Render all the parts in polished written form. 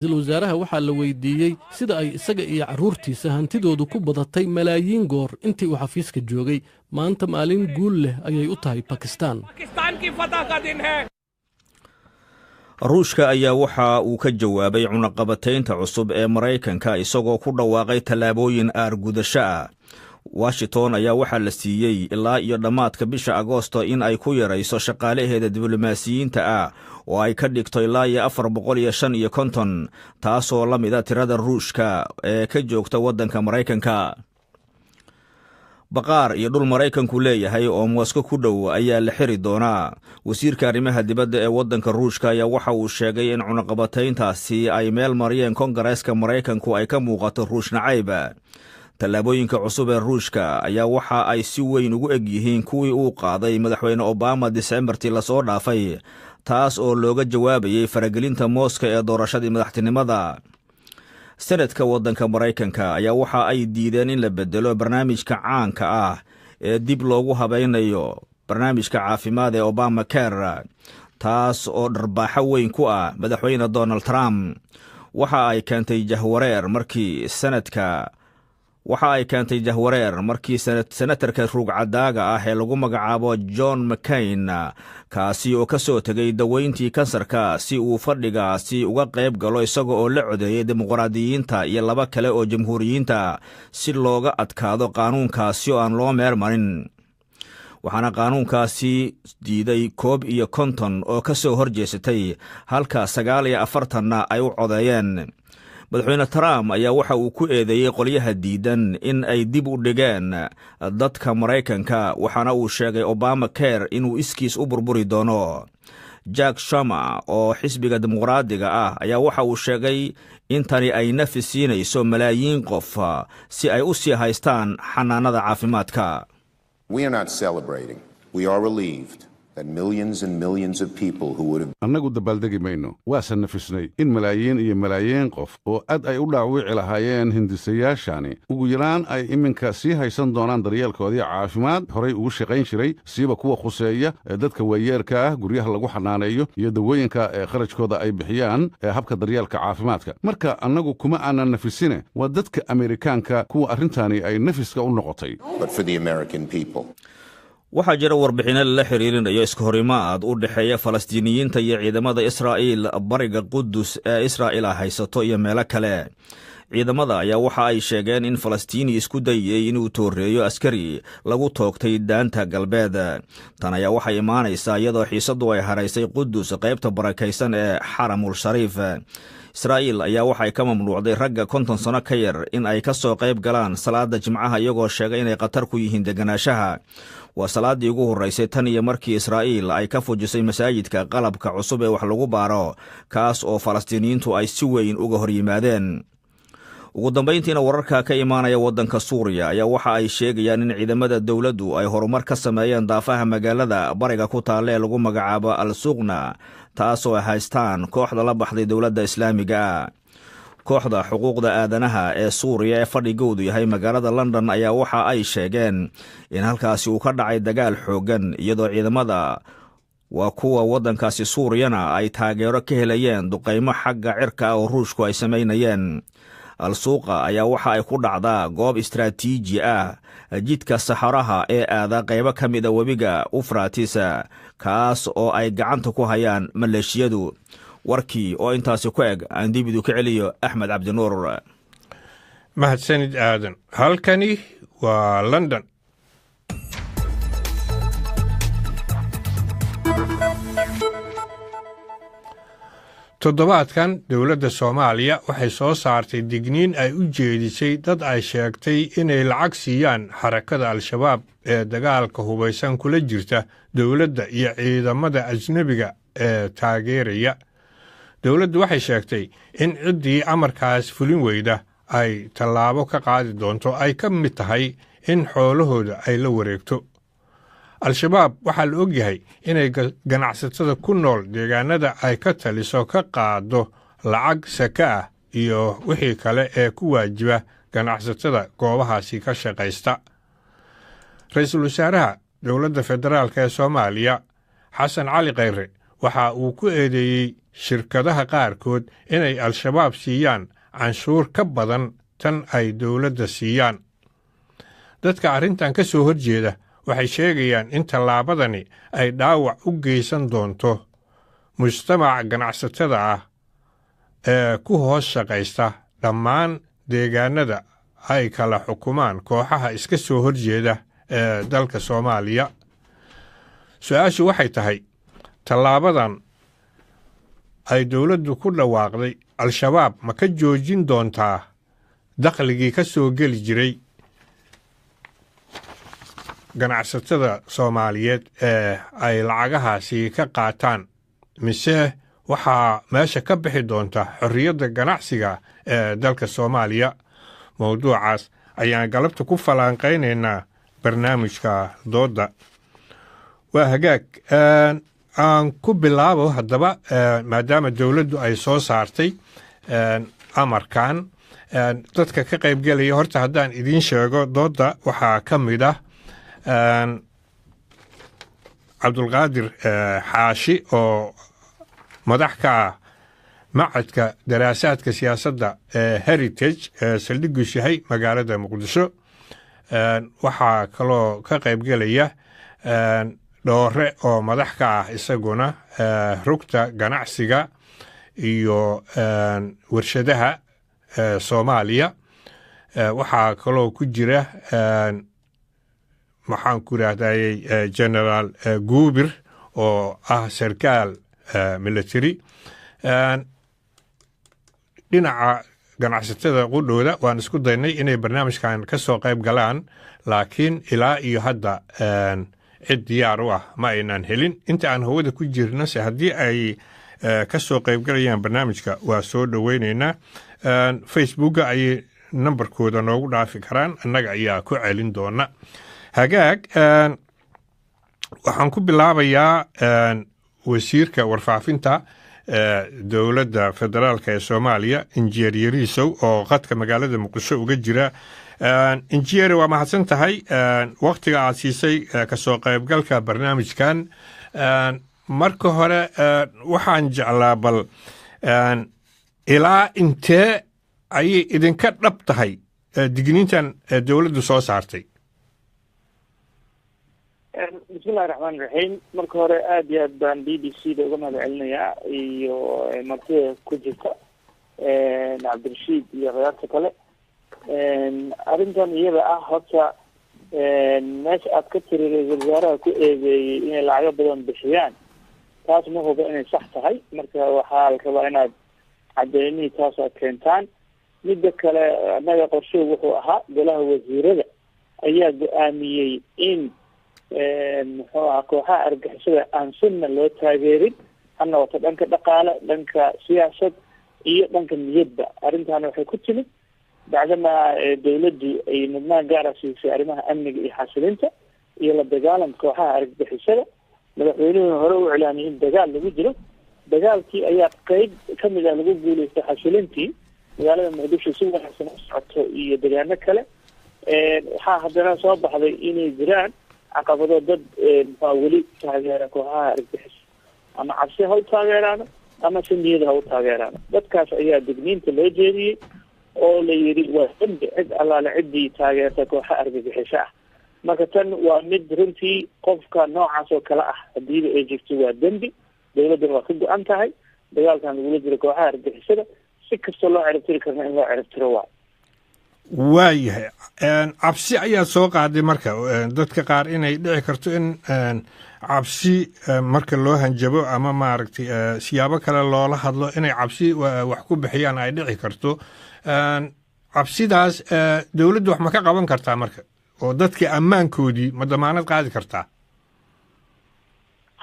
Ra-iisul wasaaraha waxaa la weydiiyey sida ay isaga iyo carruurtiisa hantidoodu ku badatay malaayiin goor intii uu xafiiska joogay. Maanta maalin guul leh ayay u tahay Bakistan. Ruushka ayaa waxa uu ka jawaabay cunaqabataynta cusub ee Maraykanka, isagoo ku dhawaaqay tallaabooyin aargudasho ah. Washington ayaa waxaa la siiyey ilaa iyo dhammaadka bisha Agoosto in ay ku yarayso shaqaalaheeda diblomaasiyiinta ah oo ay ka dhigto ilaa iyo 455, taasoo la mida tirada Ruushka ee ka joogta waddanka Maraykanka. Baqaar iyo dhul Maraykanku leeyahay oo Mosko ku dhow ayaa la xiri doonaa. Wasiirka arrimaha dibadda ee waddanka Ruushka ayaa waxa uu sheegay in cunaqabatayntaasi ay meel mariyeen Kongareeska Maraykanku ay ka muuqato Ruush nacayb. Tallaabooyinka cusub ee Ruushka ayaa waxa ay si weyn ugu eg yihiin kuwii uu qaaday Madaxweyne Obama Disembartii lasoo dhaafay, taas oo looga jawaabayay faragelinta Mooska ee doorashadii madaxtinimada. Senadka waddanka Maraykanka ayaa waxa ay diideen in la bedelo barnaamijka caanka ah ee dib loogu habaynayo barnaamijka caafimaad ee Obama Care, taas oo dharbaaxo weyn ku ah Madaxweyne Donald Trump. Waxa ay keentay jahwareer markii sanadka waxa ay keentay jahwareer markii senatarka ruugcadaaga ah ee lagu magacaabo John McCain, kaasi oo ka soo tegay daweyntii kansarka si uu fadhigaasi uga qayb galo, isaga oo la codeeyey Dimuqraadiyiinta iyo laba kale oo Jamhuuriyiinta si looga adkaado qaanuunkaasi oo aan loo meer marin. Waxaana qaanuunkaasi diiday 51 oo ka soo horjeesatay, halka 49-na ay u codeeyeen. Madaxweyne Trump ayaa waxa uu ku eedeeyey qolyaha diidan in ay dib u dhigeen dadka Maraykanka, waxaana uu sheegay Obama Care inuu iskiis u burburi doono. Jack Schumer oo xisbiga Dimuqraadiga ah ayaa waxa uu sheegay in tani ay nafi siinayso malaayiin qof si ay u sii haystaan xanaanada caafimaadka. Annagu dabaaldegi mayno, waase nafisnay in malaayiin iyo malaayiin qof oo aad ay u dhaawici lahaayeen hindisayaashani ugu yaraan ay iminka sii haysan doonaan daryeelkoodii caafimaad horay ugu shaqayn jiray, siiba kuwa khuseeya ee dadka waayeelka ah, guryaha lagu xanaaneeyo iyo dawooyinka ee kharajkooda ay bixiyaan ee habka daryeelka caafimaadka. Marka annagu kuma aanan nafisine, waa dadka Amerikaanka kuwa arrintani ay nafiska u noqotay. Waxaa jira warbixinno lala xiriirinayo iska horimaad u dhexeeya Falastiiniyiinta iyo ciidamada Israa'iil bariga Qudus ee Israa'iil haysato iyo meelo kale. Ciidamada ayaa waxa ay sheegeen in Falastiini isku dayey inuu tooreeyo askari lagu toogtay Daanta Galbeed. Tan ayaa waxay imaanaysaa iyadoo xiisaddu ay haraysay Qudus, qaybta barakaysan ee Xaramul Shariif. Israa'iil ayaa waxay ka mamnuucday ragga 50 sano ka yar in ay ka soo qayb galaan salaada Jimcaha, iyagoo sheegay inay khatar ku yihiin deganaanshaha. Waa salaadii ugu horraysay tan iyo markii Israa'iil ay ka fujisay masaajidka qalabka cusub ee wax lagu baaro, kaas oo Falastiiniyiintu ay si weyn uga hor yimaadeen. Ugu dambayntiina, wararka ka imaanaya waddanka Suuriya ayaa waxa ay sheegayaan in ciidamada dowladdu ay horumar ka sameeyeen daafaha magaalada bariga ku taalla ee lagu magacaabo Al Suqna, taasoo ay haystaan kooxda la baxday Dowladda Islaamiga ah. Kooxda xuquuqda aadanaha ee Suuriya ee fadhigoodu yahay magaalada London ayaa waxa ay sheegeen in halkaasi uu ka dhacay dagaal xooggan, iyadoo ciidamada waa kuwa waddankaasi Suuriyana ay taageero ka helayeen duqaymo xagga cirka ah oo Ruushku ay samaynayeen. Al-Suuqa ayaa waxa ay ku dhacdaa goob istraatiiji ah, jidka saxaraha ee aada qaybo ka mida webiga Ufratisa, kaas oo ay gacanta ku hayaan maleeshiyadu. Warkii oo intaasi ku eg, aan dibidu ka celiyo Axmed Cabdinuur. Mahadsanid Aadan. Halkani waa London. Toddobaadkan dowladda Soomaaliya waxay soo saartay digniin ay u jeedisay dad ay sheegtay inay lacag siiyaan Xarakada Al-Shabaab ee dagaalka hubaysan kula jirta dowladda iyo ciidamada ajnebiga ee taageeraya. Dowladdu waxay sheegtay in ciddii amarkaas fulin weyda ay tallaabo ka qaadi doonto, ay ka mid tahay in xoolahooda ay la wareegto. Al-Shabaab waxaa la ogyahay inay ganacsatada ku nool deegaanada ay ka taliso ka qaado lacag saka ah iyo wixii kale ee ku waajiba ganacsatada goobahaasi ka shaqaysta. Ra-iisul wasaaraha dowladda federaalk ee Soomaaliya, Xasan Cali Khayre, Waxa uu ku eedeeyey shirkadaha qaarkood inay Al-Shabaab siiyaan canshuur ka badan tan ay dowladda siiyaan. Dadka arrintan ka soo horjeeda waxay sheegayaan in tallaabadani ay dhaawac u geysan doonto mujtamaca ganacsatada ah ee ku hoos shaqaysta dhammaan deegaanada ay kala xukumaan kooxaha iska soo horjeeda ee dalka Soomaaliya. Su-aashu waxay tahay, tallaabadan ay dowladdu ku dhawaaqday Al-Shabaab ma ka joojin doontaa dakhligii ka soo geli jiray ganacsatada Soomaaliyeed ee ay lacagahaasi ka qaataan, mise waxaa meesha ka bixi doonta xorriyadda ganacsiga ee dalka Soomaaliya? Mowduucaas ayaan galabta ku falanqaynaynaa barnaamijka doodda. Waa hagaag, aan ku bilaabo haddaba, maadaama dowladdu ay soo saartay amarkan, dadka ka qaybgelaya horta haddaan idiin sheego, doodda waxaa ka mid ah Cabdulqaadir Xaashi oo madax ka ah Macadka Daraasaadka Siyaasadda ee Heritage ee saldhiggiisu yahay magaalada Muqdisho. Waxaa kaloo ka qaybgelaya Dhoore oo madax ka ah isaguna Rugta Ganacsiga iyo Warshadaha Soomaaliya. Waxaa kaloo ku jira, maxaan ku idhaahdayey, Generaal Guubir oo ah sarkaal military. Dhinaca ganacsatada qudhooda waan isku daynay inay barnaamijkan ka soo qayb galaan, laakiin ilaa iyo hadda cid diyaar u ah ma aynaan helin. Inta aan hawada ku jirno se haddii ay ka soo qaybgalayaan barnaamijka, waa soo dhoweyneynaa. Facebooka ayay nambarkooda noogu dhaafi karaan, annaga ayaa ku celin doona. Hagaag, waxaan ku bilaabayaa wasiirka warfaafinta dowladda federaalka ee Soomaaliya, Injineer Yariisow, oo qadka magaalada Muqdisho uga jira. Injineer, waa mahadsan tahay waktiga aad siisay kasoo qaybgalka barnaamijkan. Marka hore waxaan jeclaa bal ilaa intee ayay idinka dhab tahay digniintan dowladdu soo saartay? Bismillahi raxmaani raxiim. Marka hore aada iyo aad baan BBC da uga mahad celinayaa iyo martida ku jirta, Cabdirashiid iyo khiyaarta kale. Arrintan iyada ah, horta meesha aad ka tiri ra-iisul wasaaraha ku eedeeyey inay lacago badan bixiyaan, taas ma huba inay sax tahay. Marka waxaa la rabaa inaad cadeymihii taas aad keentaan. Midda kale, annaga qorshuhu wuxuu ahaa, golaha wasiirada ayaa go-aamiyey in, muxuu ahaa, kooxaha argagixisada aan sunna loo taageerin, ha noqoto dhanka dhaqaale, dhanka siyaasad iyo dhanka niyadba. Arrintaana waxay ku timid bacdama dawladdu ay mudnaan gaara siisay arrimaha amniga iyo xasilinta iyo la dagaalanka kooxaha argagixisada. Madaxweynuhuna hore u iclaamiyay in dagaal lagu jiro. Dagaalkii ayaa qeyb kamid ah lagu guuleystay, xasilintii magaalada Muqdisho si wanaagsan u socoto iyo degaano kale. Waxaa haddana soo baxday inay jiraan caqabado, dad muxua weli taageera kooxaha argagixisa, ama cabsi ha u taageeraano ama si niyada ha u taageeraano. Dadkaas ayaa digniinta loo jeediyey oo la yidhi waa dembi cid allaale ciddii taageerta kooxa argagixiso ah. Marka tan waa mid runtii qofka noocaas oo kale ah hadiiba ay jirto waa dembi. Dawladdana waa ka go-an tahay dagaalkan lagula jiro kooxaha argagixisada, si kastoo loo ciribtiri karna in loo ciribtiro waayo. Waayahay, cabsi ayaad soo qaaday. Marka dadka qaar inay dhici karto in cabsi marka loo hanjabo ama maaragtay siyaabo kale loola hadlo inay cabsi wax ku bixiyaan ay dhici karto. Cabsidaas dowladdu wax ma ka qaban kartaa marka, oo dadka ammaankoodii ma damaanad qaadi kartaa?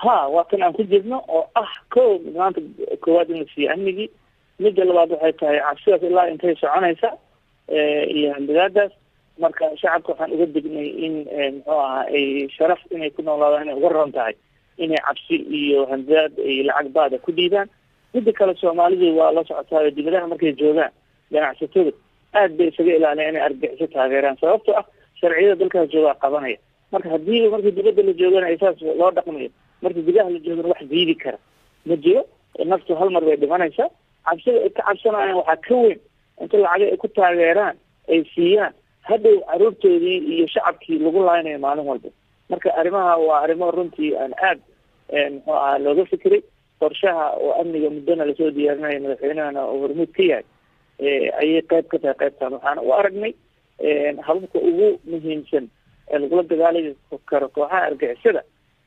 Ha, waa kan aan ku jirno oo ah ko maanta koowaad in la siiyo amnigii. Midda labaad waxay tahay cabsidaas ilaa intay soconaysa iyo handadaadaas. Marka shacabka waxaan uga dignay in, muxuu ahaa, ay sharaf inay ku noolaadaan inay uga roon tahay inay cabsi iyo handadaad ay lacag baada ku dhiibaan. Midda kale, soomaalidu waa la socotaa, dibadaha markay joogaan ganacsatadu aad bay isaga ilaaliyaan inay argagixiso taageeraan, sababto ah sharciyada dalkaas joogaa qabanaya. Marka haddii markii dibadda la joogana ay saas loo dhaqmayo, marka gudaha la joogana wax diidi kara Ma jiro, naftu hal mar bay dhimanaysaa. Cabsida ay ka cabsanayaan waxaa ka weyn inta lacag ay ku taageeraan ay siiyaan, hadhow caruurtoodii iyo shacabkii lagu laaynayo maalin walba. Marka arrimaha waa arrimo runtii aan aad, muxuu ahaa, looga fikiray. Qorshaha oo amniga muddona lasoo diyaarinayo, madaxweynahana oo hormuud ka yahay, ayay qayb ka tahay qaybtan. Waxaana u aragnay hababka ugu muhiimsan ee lagula dagaalami karo kooxaha argixisada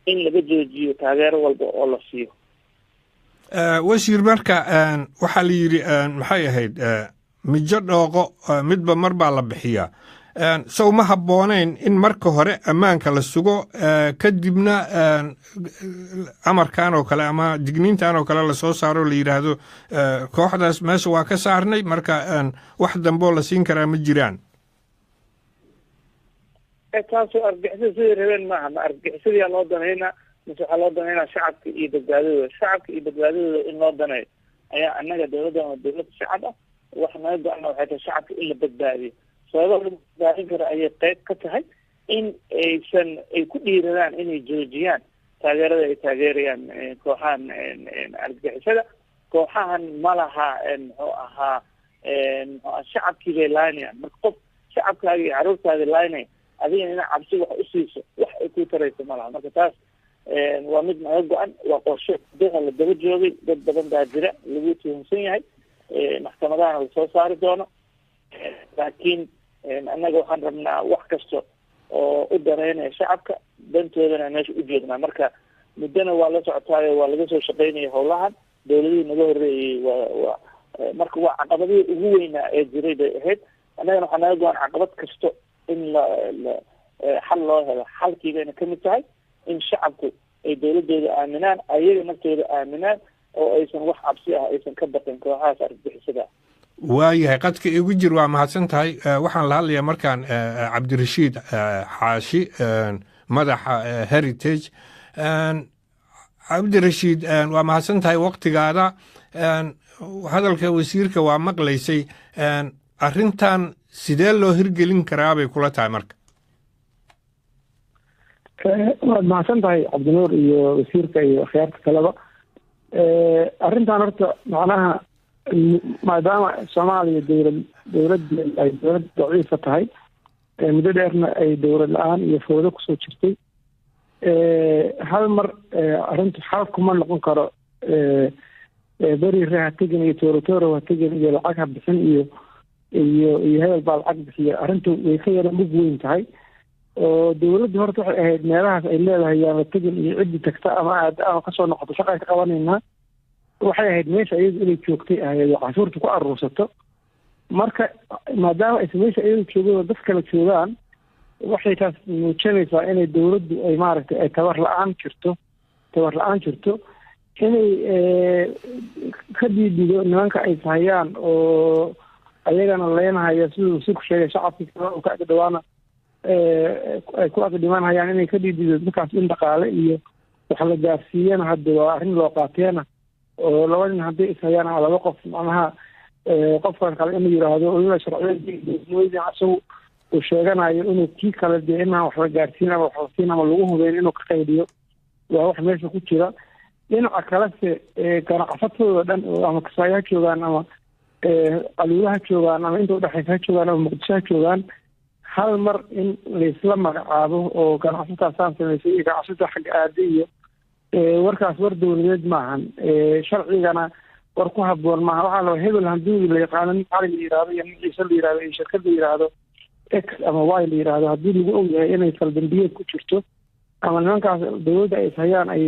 in laga joojiyo taageero walba oo la siiyo. Wasiir, marka waxaa la yidhi, maxay ahayd, mijo dhooqo midba mar baa la bixiyaa. Sow ma habboonayn in marka hore ammaanka la sugo, kadibna amarkan oo kale ama digniintan oo kale lasoo saaro, la yidhaahdo kooxdaas meesha waa ka saarnay, marka wax damboo la siin karaa ma jiraan? Taasoo argixisada siday rabeen maaha. Ma argixisadiyaa loo danaynaa mise waxaa loo danaynaa shacabka iyo badbaadadooda? Shacabka iyo badbaadadooda in loo daneeyo ayaa annaga dowladdan waa dowlad shacab ah. Wax naga go-ana waxay tahay shacabka in la badbaadiyo. Sababa lagu badbaadin karo ayay qayb ka tahay in aysan ay ku dhiiradaan inay joojiyaan taageerada ay taageerayaan kooxahan argixisada. Kooxahan ma laha, muxuu ahaa, shacabkii bay laynayaan. Marka qof shacabkaaga iyo carruurtaadi laynaya, adigana ina cabsi wax usiiso, wax ay ku tarayso ma laha. Marka taas waa mid naga go-an, waa qorshe muddada la daba joogay. Dad badan baa jira lagu tuhunsan yahay, maxkamadahana lasoo saari doono, laakiin annaga waxaan rabnaa wax kasta oo u daneynaya shacabka dantoodana meesha u joognaa. Marka muddona waa la socotaayo, waa laga soo shaqeynaya howlahan dowladihii naga horreeyey. Waa marka waa caqabadihii ugu weynaa ee jiray bay ahayd. Annagana waxaa naga go-an caqabad kasto in la xal loo helo. Xalkii bayna kamid tahay in shacabku ay dowladooda aaminaan, ayaga naftooda aaminaan, oo aysan wax cabsi ah aysan ka baqin kooxahaas argagixisada. Waayahay, qadka igu jir, waa mahadsan tahay. Waxaan la hadlayaa markaan Cabdirashiid Xaashi, madaxa Heritage. Cabdirashiid, waa mahadsan tahay waktigaada. Hadalka wasiirka waa maqlaysay. Arrintan sidee loo hirgelin karaa bay kula tahay marka? Waad mahadsan tahay, Cabdinuur iyo wasiirka iyo akhyaarta kaleba. Arrintan horta macnaha maadaama Soomaaliya dowladdeed ay dowlad daciifa tahay, muddo dheerna ay dowlad la-aan iyo fowdo kusoo jirtay, hal mar arrintu xal kuma noqon karo. Beri re ha tegin iyo tooratooro ha tegin iyo lacag ha bixin iyo hebel baa lacag bixiya. Arrintu way ka yara mug weyn tahay, oo dowladdu horta waxay ahayd meelahaas ay leedahay yaan la tegin iyo ciddii tagta ama aad ama kasoo noqoto shaqa ka qabanaynaa, waxay ahayd meesha iyadu inay joogtay ahayd oo cashuurta ku aruursato. Marka maadaama aysan meesha iyadu joogin oo dad kale joogaan, waxay taas muujinaysaa inay dowladdu ay, maaragtay, ay tabar la-aan jirto inay ka dhiidhido nimanka ay sahayaan oo ayagana leenahaya, siduu si ku sheegay, shacabkii kale oo ka agdhawaana ay ku agdhimanhayaan, inay ka dhiidhido dadkaas in dhaqaale iyo wax la gaarsiiyana. Hadda waa arrin loo qaateena oo laba nin hadday ishayaan ama laba qof, macnaha qofkan kale inuu yiraahdo olina sharciyada isagu uu sheeganayo inuu kii kale dee inaan wax la gaarsiin ama wax la siin ama lagu hubeyn inuu ka qayliyo, waa wax meesha ku jira. Dhinaca kalese, ganacsatadooda dhan oo ama Kismaayo ha joogaan ama Qaluula ha joogaan ama inta udhexaysa ha joogaan ama Muqdisho ha joogaan, hal mar in laysla magacaabo oo ganacsataasaan samaysay iyo ganacsata xagga aada iyo warkaas war dowladeed maahan, sharcigana war ku habboon maaha. Waxaa la hebel haddii la yaqaano, nin Cali la yihahdo iyo nin Ciise la yihahdo iyo shirkad la yihahdo X ama Y la yihahdo, haddii lagu ogyahay inay faldambiyeed ku jirto ama nimankaas dowladda ay ishayaan ay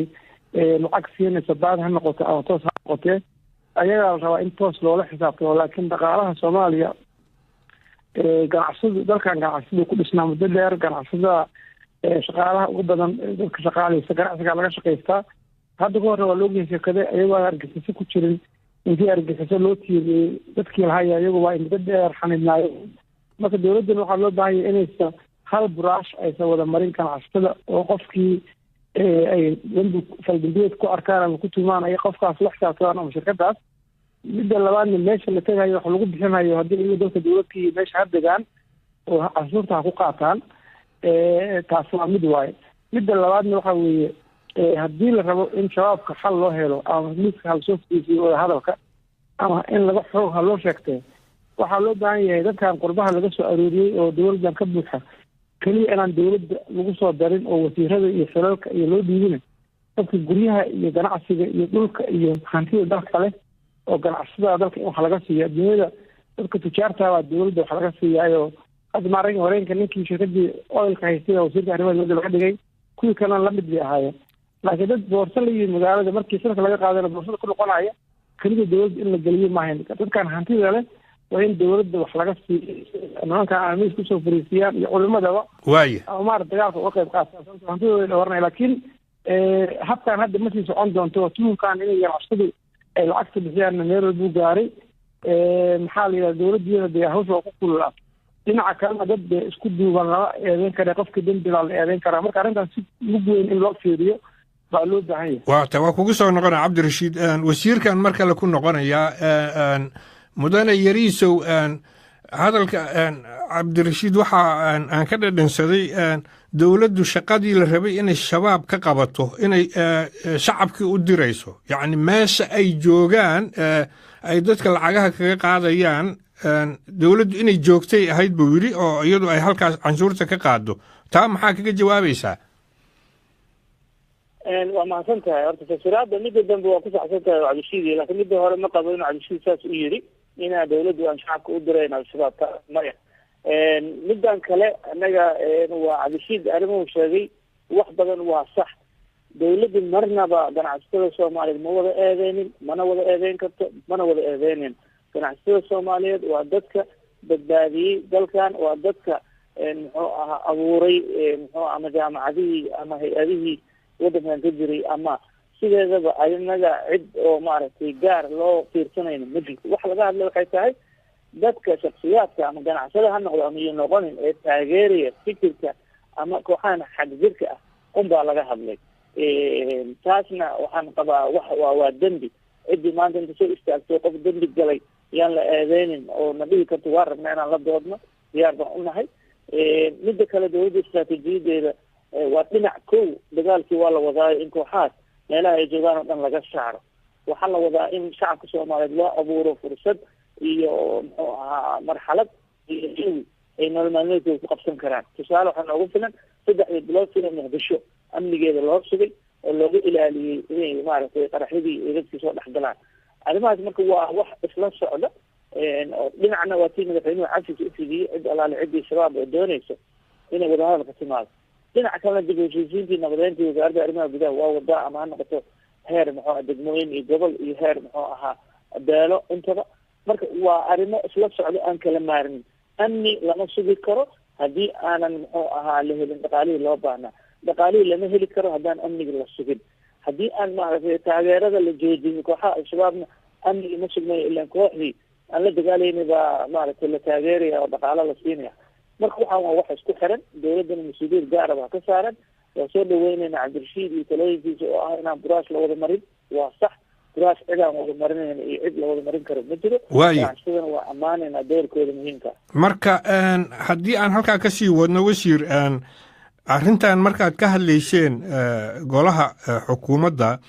lacag siinayso, baad ha noqoto ama toos ha noqotee, ayagaa la rabaa in toos loola xisaabtamo. Laakiin dhaqaalaha Soomaaliya, ganacsadu dalkan ganacsadu ku dhisnaa muddo dheer. Ganacsada shaqaalaha ugu badan dadka shaqaaleysa, ganacsigaa laga shaqaystaa. Hadda ka horna waa laogyahay shirkade ayagoo aan argaxiso ku jirin intii argaxiso loo tiiriyey, dadkii lahaya iyagu waa muddo dheer xanibnaayeen. Marka dowladdan waxaa loo baahanya inaysa hal buraash aysan wada marin ganacsatada, oo qofkii ay dambi faldambiyeed ku arkaan ama ku tumaan ay qofkaas la xisaabtamaan ama shirkadaas. Midda labaadna, meesha la tegayo wax lagu bixinayo, haddii iyagu dalka dowladkii meesha ha degaan oo cashuurta ha ku qaataan. Taas waa mid waaye. Midda labaadna waxa weeye Haddii la rabo in Shabaabka xal loo helo ama miiska hal soo fadhiisiyo wadahadalka ama in laga xoog ha loo sheegtee, waxaa loo baahan yahay dadkan qurbaha laga soo arooriyey oo dowladdan ka buuxa keliya inaan dowladda lagu soo darin oo wasiirada iyo xilalka iyo loo dhiibina, dadka guryaha iyo ganacsiga iyo dhulka iyo hantida dalka leh oo ganacsatada dalka in wax laga siiyo. Adduunyada dadka tujaarta baa dowladda wax laga siiyaayo. Hadda maaragga horeenka ninkii shirkadii oilka haystay wasiirka arrimaha dowladda laga dhigay, kuwii kalena lamid bay ahaayeen. Laakiin dad boorso la yimi magaalada, markii shirka laga qaadana boorsada ku noqonaya, keliya dowladda in la geliyo maahayn. Dadkan hantida leh waa in dowladda wax laga siiyo, nimankan amiis kusoo fariisiyaan iyo culimadaba ama maarata dagaalka uga qayb qaataan, sababto hantidooda dhawaranaya. Laakiin habkan hadda ma sii socon doonto. Tuhunkan inay ganacsadu ay lacagta bixiyaanna meel walbuu gaaray. Maxaa la yidhaha, dowladdiina dee hawsha waa ku kululaa. Dhinaca kalena dad dee isku duuban lama eedeyn kara, qofka dembi baa la eedeyn karaa. Marka arrintan si mug weyn in loo fiiriyo baa loo baahan yahay. Waata waa kugu soo noqonaya, Cabdirashiid. Wasiirkan mar kale ku noqonayaa, Mudane Yariisow, hadalka Cabdirashiid waxa aan ka dhadhansaday dowladdu shaqadii la rabay inay Shabaab ka qabato inay shacabkii u dirayso, yacni meesha ay joogaan ay dadka lacagaha kaga qaadayaan dowladdu inay joogtay ahayd buu yidhi, oo iyadu ay halkaas canshuurta ka qaado. Taa maxaa kaga jawaabaysaa? Waa mahadsan tahay. Horta fasiraada midda dambe waa ku saxsan tahay Cabdishiid, laakiin midda hore ma qabo inuu Cabdishiid saas u yidhi, inaa dawladdu aan shacabka u dirayn Al-Shabaab. Ta maya. Middan kale annaga waa Cabdishiid arrimuhu sheegay wax badan waa sax. Dawladdu marnaba ganacsatada Soomaaliyeed ma wada eedeynin, mana wada eedeyn karto, mana wada eedeynin. Ganacsatada Soomaaliyeed waa dadka badbaadiyey dalkan, waa dadka muxuu ahaa abuuray muxuu ama jaamacadihii ama hay-adihii waddankan ka jiray, ama sideedaba inaga cid oo maaragtay gaar loo fiirsanayno ma jirto. Waxa laga hadlay waxay tahay dadka shaksiyaadka ama ganacsada ha noqdo ama iyo noqonin ee taageeraya fikirka ama kooxahan xagjirka ah unbaa laga hadlay. Taasna waxaan qabaa wax waa dembi. Ciddii maanta inta soo istaagto qof dembi galay yaan la eedeynin oo na dhihi karto waa rabnaa inaan la doodno, diyaar baan unahay. Midda kale, dawladda istaraatiijiyadeeda waa dhinac. Kow, dagaalkii waa la wadaayo in kooxahaas meelaha ay joogaan oo dhan laga saaro. Waxaa la wadaa in shacabka Soomaaliyeed loo abuuro fursad iyo muxuu ahaa marxalad iyo jawi ay nolol maalmeedkooda ku qabsan karaan. Tusaale waxaa noogu filan 3dii bilood sida Muqdisho amnigeeda loo sugay oo looga ilaaliyey inay maaragtay qaraxyadii iyo dadkii soo dhex galaan. Arrimahaas marka waa wax isla socda oo dhinacna waa tii madaxweynuhu cafis u fidiyey cid alaale ciddii Shabaab oo doonayso inay wadahadalka timaado. Dhinaca kalena dib u heshiisiintii, nabadeyntii wasaaradda arrimaha gudaha waa wadaa, ama ha noqoto heer muxuu aha degmooyin iyo gobol iyo heer muxuu ahaa beelo intaba. Marka waa arrimo isla socdo aan kala maarmin. Amni lama sugi karo haddii aanan muxuu ahaa la helin dhaqaalihii loo baahnaa. Dhaqaalihii lama heli karo haddaan amniga la sugin. Haddii aan maaragtay taageerada la joojinin kooxaha Al-Shabaabna, amnigi ma sugnayo, ilaan kooxdii aan la dagaalayna baa maaragtay la taageeraya oo dhaqaalo la siinaya. Marka waxaan waa wax isku xiran, dowladdana mas-uuliyad gaara baa ka saaran. Waa soo dhaweynayna Cabdirashiid iyo talooyinkiisa oo ah inaan buraash la wada marin. Waa sax, buraash cid aan wada marinayna iyo cid la wada marin karo ma jiro. Ganacsadana waa ammaanaynaa doorkooda muhiimka. Marka haddii aan halkaa ka sii wadno, wasiir, arrintan markaad ka hadlayseen golaha xukuumadda,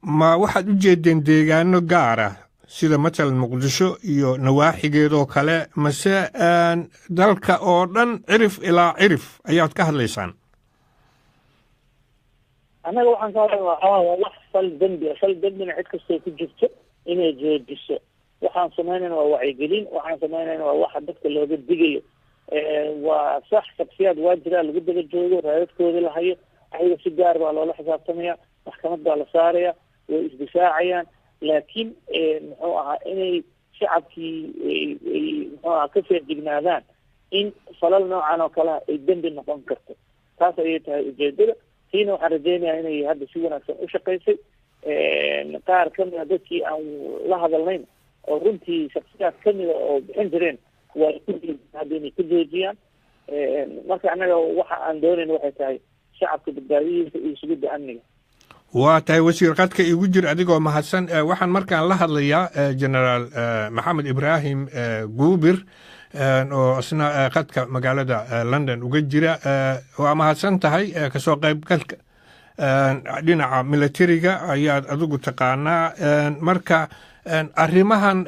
ma waxaad u jeedeen deegaano gaar ah sida matalan Muqdisho iyo nawaaxigeedoo kale, mase dalka oo dhan cirif ilaa cirif ayaad ka hadlaysaan? Annaga waxaan ka hadlay waa wax fal dembi ah. Fal dembina cid kastoo ku jirto inay joojiso. Waxaan samaynayna waa wacyigelin, waxaan samaynayna waa waxa dadka looga digayo. Waa sax, shaksiyaad waa jiraa lagu daba joogo, raadadkooda la hayo, ayaga si gaar baa loola xisaabtamaya, maxkamad baa la saaraya, way isdifaacayaan. Laakiin muxuu ahaa inay shacabkii ay muxuu ahaa ka feejignaadaan in falal noocan oo kaleha ay dembi noqon karto, taas ayay tahay ujeedada. Tiina waxaan rajeynayaa inay hadda si wanaagsan u shaqaysay. Qaar kamida dadkii aan la hadalnayn oo runtii shaksiyaad kamida oo bixin jireen waa hadda inay ka joojiyaan. Marka annaga waxa aan doonayn waxay tahay shacabka badbaadadiisa iyo sugidda amniga. Waa tahay, wasiir, qadka igu jir adigoo mahadsan. Waxaan markaan la hadlayaa Generaal Maxamed Ibraahim Guubir oo isna qadka magaalada London uga jira. Waa mahadsan tahay kasoo qaybgalka. Dhinaca militariga ayaad adigu taqaanaa. Marka arrimahan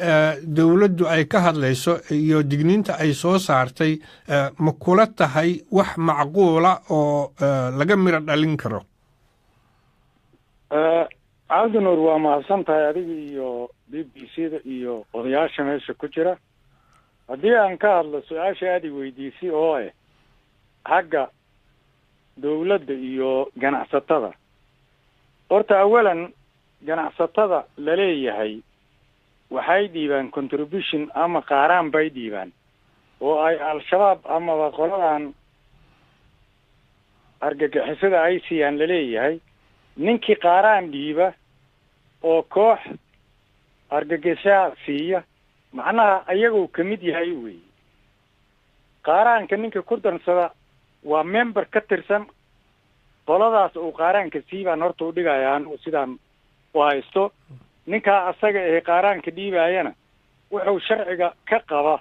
dowladdu ay ka hadlayso iyo digniinta ay soo saartay, ma kula tahay wax macquula oo laga miro dhalin karo? Cabdinuur, waa mahadsan tahay adiga iyo BBC da iyo odayaasha meesha ku jira. Haddii aan ka hadlo su-aasha aada i weydiisay oo xagga dawladda iyo ganacsatada, horta awalan ganacsatada laleeyahay waxay dhiibaan contribution ama qaaraan bay dhiibaan oo ay Al-Shabaab amaba qoladan argagixisada ay siiyaan laleeyahay. Ninkii qaaraan dhiiba oo koox argagixisaa siiya, macnaha ayaguu ka mid yahay weeye. Qaaraanka ninka ku darsada waa member ka tirsan qoladaas uu qaaraanka siibaan horta u dhigaya. Anigu sidaan u haysto, ninkaa asaga ahe qaaraanka dhiibaayana wuxuu sharciga ka qaba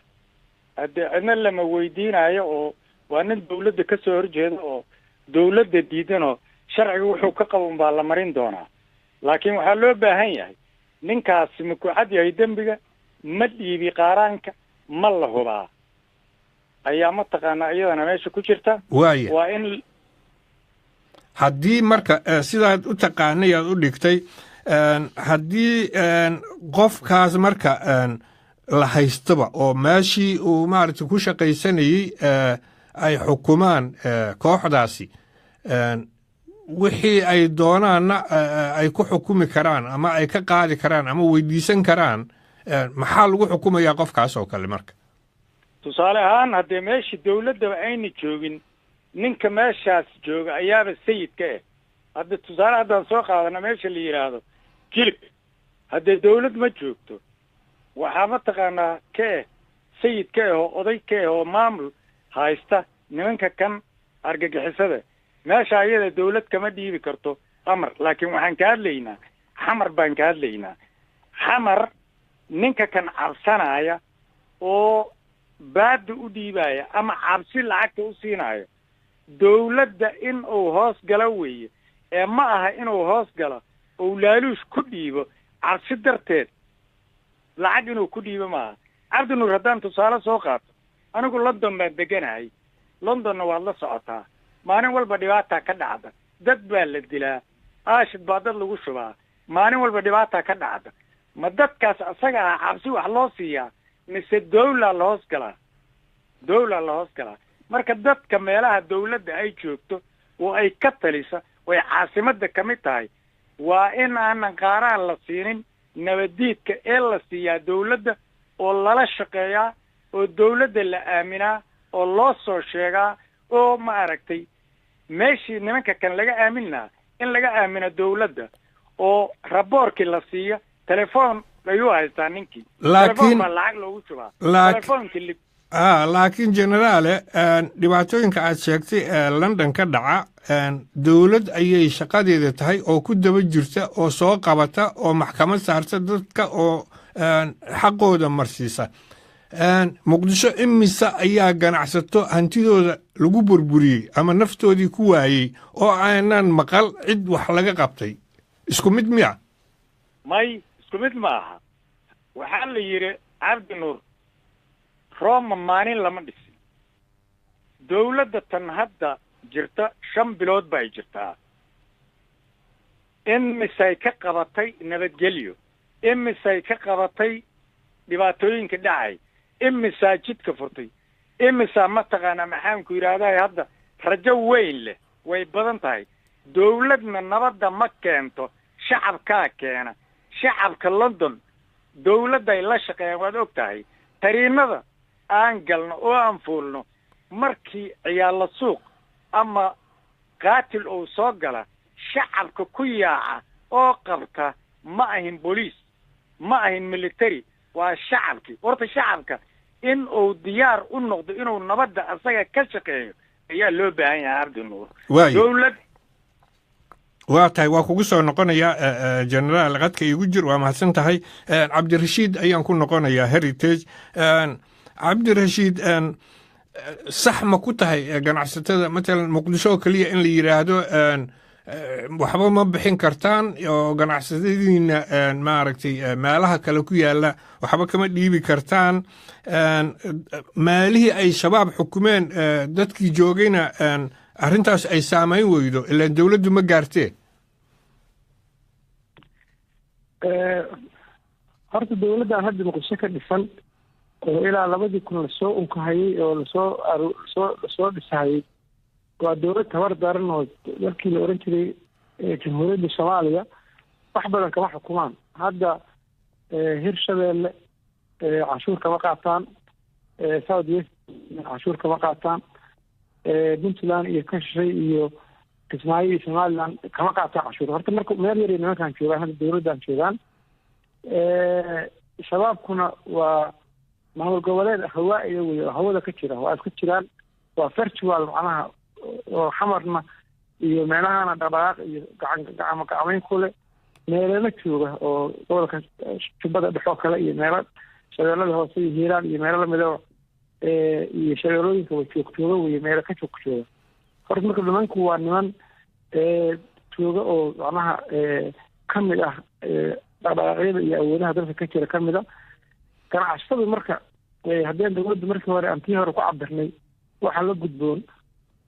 haddee cidna lama weydiinayo, oo waa nin dawladda ka soo horjeeda oo dawladda diidanoo sharciga wuxuu ka qaba unbaa la marin doonaa. Laakiin waxaa loo baahan yahay, ninkaasi ma ku cad yahay dembiga, ma dhiibi qaaraanka, ma la hubaa, ayaa mataqaanaa iyadana meesha ku jirta. Waaya. Waa in Haddii marka sidaad u taqaanay aad u dhigtay, haddii qofkaas marka la haystaba oo meeshii uu maaragtay ku shaqaysanayey ay xukumaan kooxdaasi, wixii ay doonaanna ay ku xukumi karaan ama ay ka qaadi karaan ama weydiisan karaan, maxaa lagu xukumayaa qofkaas oo kale marka? Tusaale ahaan, haddee meeshii dawladdaba ayna joogin, ninka meeshaas jooga ayaaba sayidka. Hadda tusaale haddaan soo qaadana meesha la yidhaahdo Jilib, haddee dawlad ma joogto, waxaa mataqaanaa ka sayid ka oo oday ka oo maamul haysta nimanka kan argagixisada. Meesha ayada dawlad kama dhiibi karto amar, laakiin waxaan ka hadlaynaa Xamar baan ka hadlaynaa. Xamar ninka kan cabsanaya oo baada u dhiibaya ama cabsi lacagta u siinaayo, dawladda in uu hoos galo weeye ee ma aha inuu hoos galo uu laaluush ku dhiibo cabsi darteed, lacag inuu ku dhiibo maaha. Cabdinuur, haddaan tusaale soo qaato, anigu London baan deganahay. Londonna waad la socotaa, maalin walba dhibaataa ka dhacda, dad baa la dilaa, acid baa dad lagu shubaa, maalin walba dhibaataa ka dhacda. Ma dadkaas asaga ah cabsi wax loo siiyaa mise dawlaa la hoos galaa? Dawlaa la hoos galaa. Marka dadka meelaha dawladda ay joogto oo ay ka talisa oo ay caasimadda ka mid tahay, waa in aanan qaaraan la siinin nabadiidka ee la siiyaa dawladda oo lala shaqeeyaa oo dawladda la aaminaa oo loo soo sheegaa oo ma aragtay meeshii nimanka kan laga aamin lahaa in laga aamino dawladda oo raboorkii la siiya. Telefoon ayuu haystaa ninkii, telefoon baa lacag loogu shubaa telefoonkii. Laakiin generaale, dhibaatooyinka aad sheegtay ee London ka dhaca, dowlad ayay shaqadeeda tahay oo ku daba jirta oo soo qabata oo maxkamad saarta dadka oo xaqooda marsiisa. Muqdisho imisa ayaa ganacsato hantidooda lagu burburiyey ama naftoodii ku waayey oo aanan maqal cid wax laga qabtay? Isku mid miya? May, isku mid ma aha. Waxaa la yidhi, Cabdi Nuur, Roma maalin lama dhisin. Dawladda tan hadda jirta 5 bilood ba ay jirtaa. Imisay ka qabatay nabadgelyo? Imisay ka qabatay dhibaatooyinka dhacay? Imisaa jidka furtay? Imisaa mataqaanaa, maxaanku yidhaahday, hadda rajo weyn leh? Way badan tahay. Dawladna nabadda ma keento, shacabkaa keena. Shacabka London dawladday la shaqeeyaan, waad og tahay. Tariinada aan galno oo aan fuulno, markii ciyaalla suuq ama qaatil uu soo gala, shacabka ku yaaca oo qabta ma ahin booliis, ma ahin military, waa shacabkii. Horta shacabka in uu diyaar u noqdo inuu nabadda asaga ka shaqeeyo ayaa loo baahan yahay, Cabdinuur. Dawlad Waa tahay, waa kugu soo noqonayaa generaal, qadka iigu jir, waa mahadsan tahay. Cabdirashiid ayaan ku noqonayaa, Heritage. Cabdirashiid, sax ma ku tahay ganacsatada matalan Muqdisho oo keliya in la yidhaahdo Waxba ma bixin kartaan oo ganacsatadiina, maaragtay, meelaha kale ku yaalla waxba kama dhiibi kartaan. Meelihii ay Shabaab xukumeen dadkii joogayna arrintaas ay saamayn weydo, ilaan dowladdu ma gaartee. Horta dowladdan hadda Muqdisho ka dhisan oo ilaa 2000 lasoo unkahayey oo lasoo dhisahayey waa dowlad tabar daran oo dalkii la oran jiray Jamhuuriyadda Soomaaliya wax badan kama xukumaan. Hadda Hirshabeelle canshuur kama qaataan, South West canshuur kama qaataan, Puntland iyo ka shishay iyo Kismaayo iyo Somaliland kama qaataan canshuur. Horta marka meel yar nimankan joogaan, hadda dowladdan joogaan. Shabaabkuna waa maamul goboleed hawaa-iya wey oo hawada ka jira, waa iska jiraan, waa virtual macnaha, oo Xamarna iyo meelahana dhaqdhaqaaq iyo gacan gacamo gacmayn ku leh, meelana jooga oo gobolka Jubbada Dhexoo kale iyo meelo Shabeellada Hoose iyo Hiiraan iyo meelo lamida iyo shabeellooyinka wa joog jooga wey, meelo ka joog jooga. Horta marka nimanku waa niman jooga oo macnaha ka mid ah dhaqdhaqaaqyada iyo awoodaha dalka ka jira ka mid a. Ganacsatadu marka haddeen dowladda markii hore aan tii hore ku cabirnay, waxaa la gudboon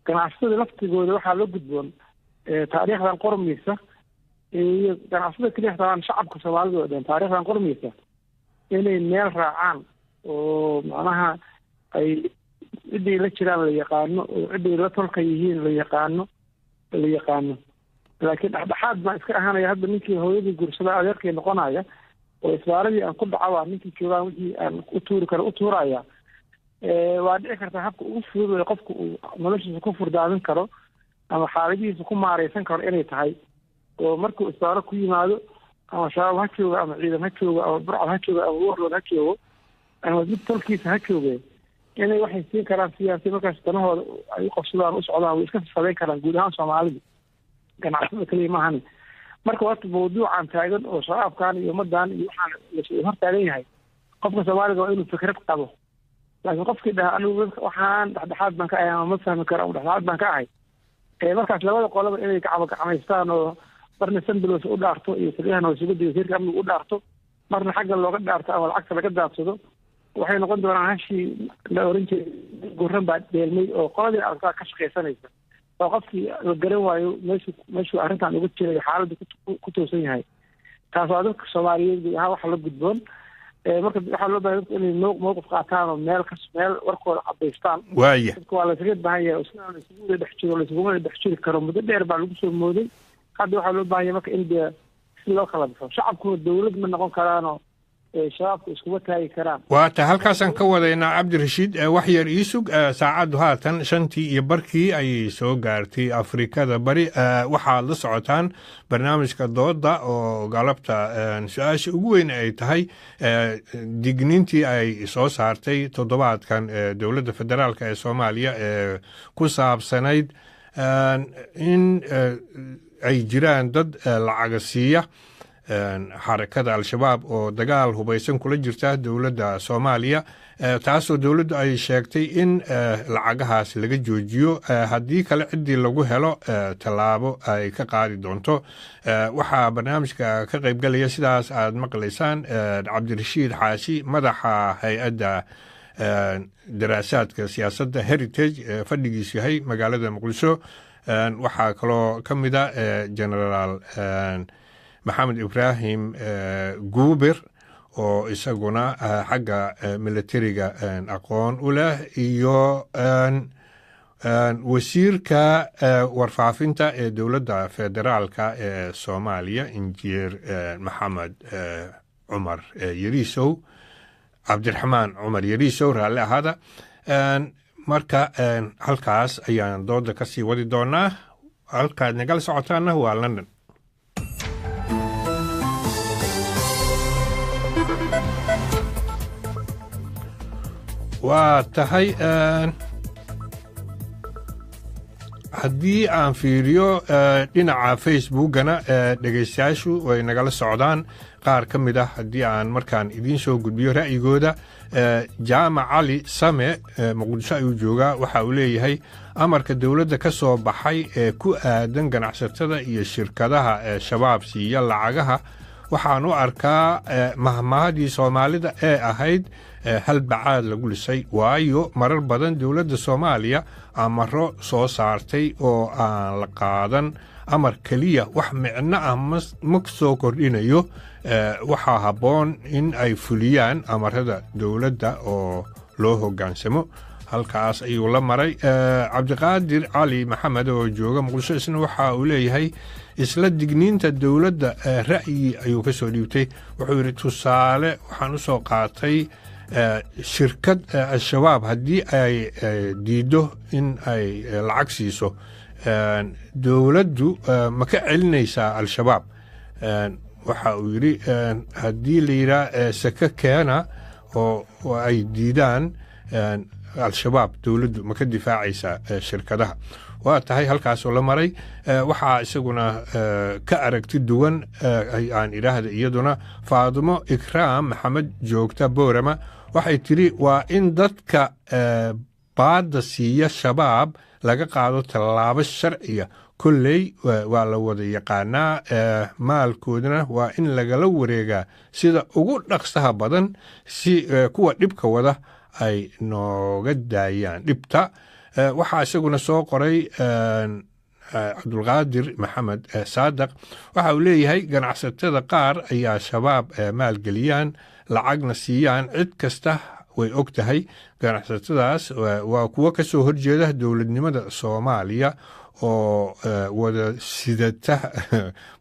ganacsatada laftigooda, waxaa la gudboon taariikhdan qormaysa iyo ganacsatada keliya xitaa, shacabka Soomaalida oo dhan, taariikhdan qormaysa inay meel raacaan oo macnaha ay ciday la jiraan la yaqaano oo ciday la tolka yihiin la yaqaano. Laakiin dhexdhexaad baan iska ahaanaya, hadda ninkii hooyadii guursada adeerkay noqonaya oo isbaaradii aan ku dhacaba, ninkii joogaan wixii aan u tuuri karo u tuuraya, waa dhici kartaa. Habka ugu fudud ee qofka uu noloshiisa ku furdaamin karo ama xaaladihiisa ku maareysan karo inay tahay oo markuu isbaaro ku yimaado, ama Shabaab ha joogo ama ciidan ha joogo ama burcad ha joogo ama warlord ha joogo ama mid tolkiisa ha jooge, inay waxay siin karaan siyaasi markaas danahooda ay u qabsadaan, u socdaan, way iska sadayn karaan guud ahaan Soomaalida, ganacsada keliya maahane. Marka horta mawduucan taagan oo shabaabkan iyo ummadan iyo waxaan la hor taagan yahay, qofka Soomaaliga waa inuu fikrad qabo. Laakiin qofkii dhaha "Anigu waxaan dhexdhexaad baan ka ahay" ama "Ma fahmi karo" ama "Dhexdhexaad baan ka ahay", markaas labada qolaba inay gacmo gacmaystaan oo marna Sambaloshe u dhaarto iyo taliyahan hoosugada wasiirka amniga u dhaarto, marna xagga looga dhaarto ama lacagta laga daadsado, waxay noqon doonaan hashii la oran jiray guran baa dheelmay oo qoladii aragtaa ka shaqaysanaysa oo qofkii la garan waayo meeshuu arrintan uga jiray, xaaladda ku toosan yahay. Taas waa dadka Soomaaliyeed guud ahaan waxa la gudboon. Marka waxaa loo bahay dadku inay mowqif qaataan oo meel warkooda cadaystaan. Dadka waa laysaga baahan yahay oo sidaan laysugu wada dhex jiro laysuguma wada dhex jiri karo. Muddo dheer baa lagu soo mooday. Hadda waxaa loo baahan yahay marka in dee si loo kala baxo. Shacabkuna dowlad ma noqon karaanoo shabaabku iskuma taagi karaan. Waata halkaasaan ka wadaynaa. Cabdirashiid, wax yar ii sug. Saacaddu haatan 5:30 ayay soo gaartay Afrikada Bari. Waxaad la socotaan barnaamijka dooda oo galabta su-aasha ugu weyn ay tahay digniintii ay soo saartay toddobaadkan dowladda federaalka ee Soomaaliya ee ku saabsanayd in ay jiraan dad lacaga siiya xarakada Al-Shabaab oo dagaal hubaysan kula jirta dowladda Soomaaliya, taasoo dowladdu ay sheegtay in lacagahaas laga joojiyo, haddii kale ciddii lagu helo tallaabo ay ka qaadi doonto. Waxaa barnaamijka ka qaybgalaya, sidaas aad maqlaysaan, Cabdirashiid Xaashi, madaxa hay-adda daraasaadka siyaasadda Heritage ee fadhigiisu yahay magaalada Muqdisho. Waxaa kaloo ka mid a Generaal Maxamed Ibraahim Guubir oo isaguna xagga militariga aqoon u leh, iyo wasiirka warfaafinta ee dowladda federaalka ee Soomaaliya, Injineer Maxamed Cumar Yariisow, Cabdiraxmaan Cumar Yariisow, raalli ahaada. Marka halkaas ayaan dooda ka sii wadi doonaa. Halkaad nagala socotaana waa London. Waa tahay, haddii aan fiiriyo dhinaca Facebookana, dhegaystayaashu way nagala socdaan. Qaar ka mid ah haddii aan markaan idiin soo gudbiyo ra'yigooda. Jaamac Cali Same, Muqdisho ayuu joogaa. Waxa uu leeyahay amarka dowladda ka soo baxay ee ku aadan ganacsatada iyo shirkadaha ee Shabaab siiya lacagaha waxaan u arkaa mahmahadii Soomaalida ee ahayd "hal bacaad lagu lisay", waayo marar badan dowladda Soomaaliya amaro soo saartay oo aan la qaadan. Amar keliya wax micno ah ma soo kordhinayo. Waxaa habboon in ay fuliyaan amarada dowladda oo loo hoggaansamo. Halkaas ayuu la maray. Cabdiqaadir Cali Maxamed oo jooga Muqdisho isna waxa uu leeyahay isla digniinta dowladda ra'yi ayuu ka soo dhiibtay. Wuxuu yidhi, tusaale waxaan u soo qaatay shirkad Al-Shabaab haddii ay diiddo in ay lacag siiso, dowladdu ma ka celinaysaa Al-Shabaab? Waxa uu yidhi, haddii la yidhaah seke keena oo ay diidaan Al-Shabaab, dowladdu ma ka difaacaysaa shirkadaha? Waa tahay, halkaasoo la maray. Waxaa isaguna ka aragti duwan, aan idhaahda, iyaduna Faadimo Ikraam Maxamed, joogta Boorama. Waxay tidhi, waa in dadka baadda siiya Shabaab laga qaado tallaabo sharciya. Kolley waa la wada yaqaanaa, maalkoodana waa in lagala wareegaa sida ugu dhaqsaha badan si kuwa dhibka wada ay nooga daayaan dhibta. Waxaa isaguna soo qoray Cabdulqaadir Maxamed Saadaq. Waxa uu leeyahay ganacsatada qaar ayaa Shabaab maalgeliyaan, lacagna siiyaan. Cid kasta way og tahay ganacsatadaas waa kuwo ka soo horjeeda dowladnimada Soomaaliya oo wada sidata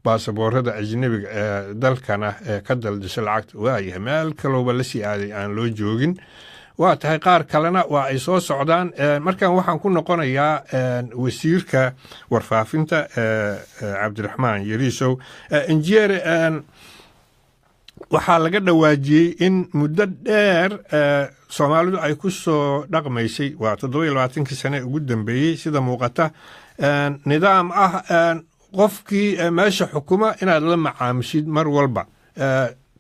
baasaboorada ajnebiga ee dalkana ee ka daldasha lacagta. Waayahay, meel kalooba la sii aaday aan loo joogin. Waa tahay, qaar kalena waa ay soo socdaan. Markan waxaan ku noqonayaa wasiirka warfaafinta, Cabdiraxmaan Yariisow Injineer. Waxaa laga dhawaajiyey in muddo dheer Soomaalidu ay ku soo dhaqmaysay, waa 27-kii sane ugu dambeeyey sida muuqata, nidaam ah qofkii meesha xukuma inaad la macaamishid mar walba.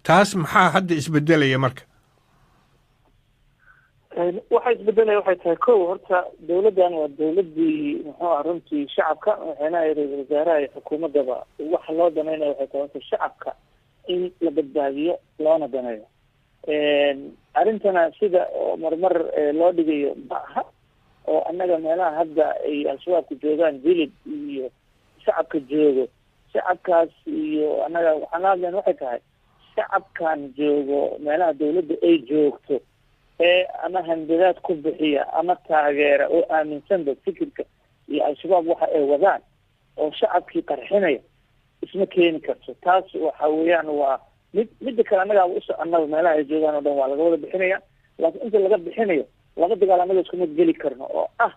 Taas maxaa hadda isbedelaya marka? Waxa isbedelaya waxay tahay, kow, horta dowladdan waa dowladdii, muxuu ah, runtii shacabka, madaxweynaha iyo ra-iisul wasaaraha iyo xukuumaddaba waxa loo daneynaya waxay tahay horta shacabka in la badbaadiyo loona daneeyo. Arrintana sida oo marmar loo dhigayo ma aha, oo annaga meelaha hadda ay Al-Shabaabka joogaan, Jilib iyo shacabka joogo, shacabkaas iyo annaga waxaan la hadlayn waxay tahay shacabkan joogo meelaha dowladda ay joogto ee ama handadaad ku bixiya ama taageera oo aaminsanba fikirka iyo Al-Shabaab waxa ay wadaan oo shacabkii qarxinaya, isma keeni karto. Taas waxa weeyaan waa mid. Midda kale, annagaaba u soconaba meelaha ay joogaan oo dhan waa laga wada bixinaya, laakiin inta laga bixinayo laba dagaal annaga iskuma geli karno, oo ah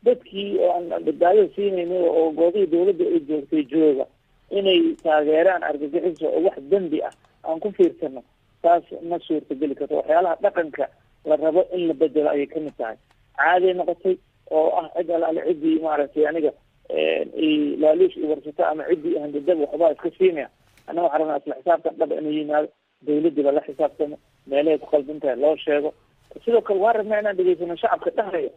dadkii oo aan badbaadada siinayna oo goobihii dowladda ay joogtay jooga inay taageeraan argagixiso oo wax dembi ah aan ku fiirsano, taas ma suurtageli karto. Waxyaalaha dhaqanka la rabo in la bedelo ayay kamid tahay. Caaday noqotay oo ah cid alaale ciddii, maaragtay, aniga laaluush i warsato ama ciddii handadaba waxbaa iska siinaya. Annaga waxaan rabnaa isla xisaabtan dhaba inuu yimaado, dowladdiiba la xisaabtamo, meelahay ku qaldan tahay loo sheego. Sidoo kale waan rabnaa inaan dhegeysano shacabka dhahaya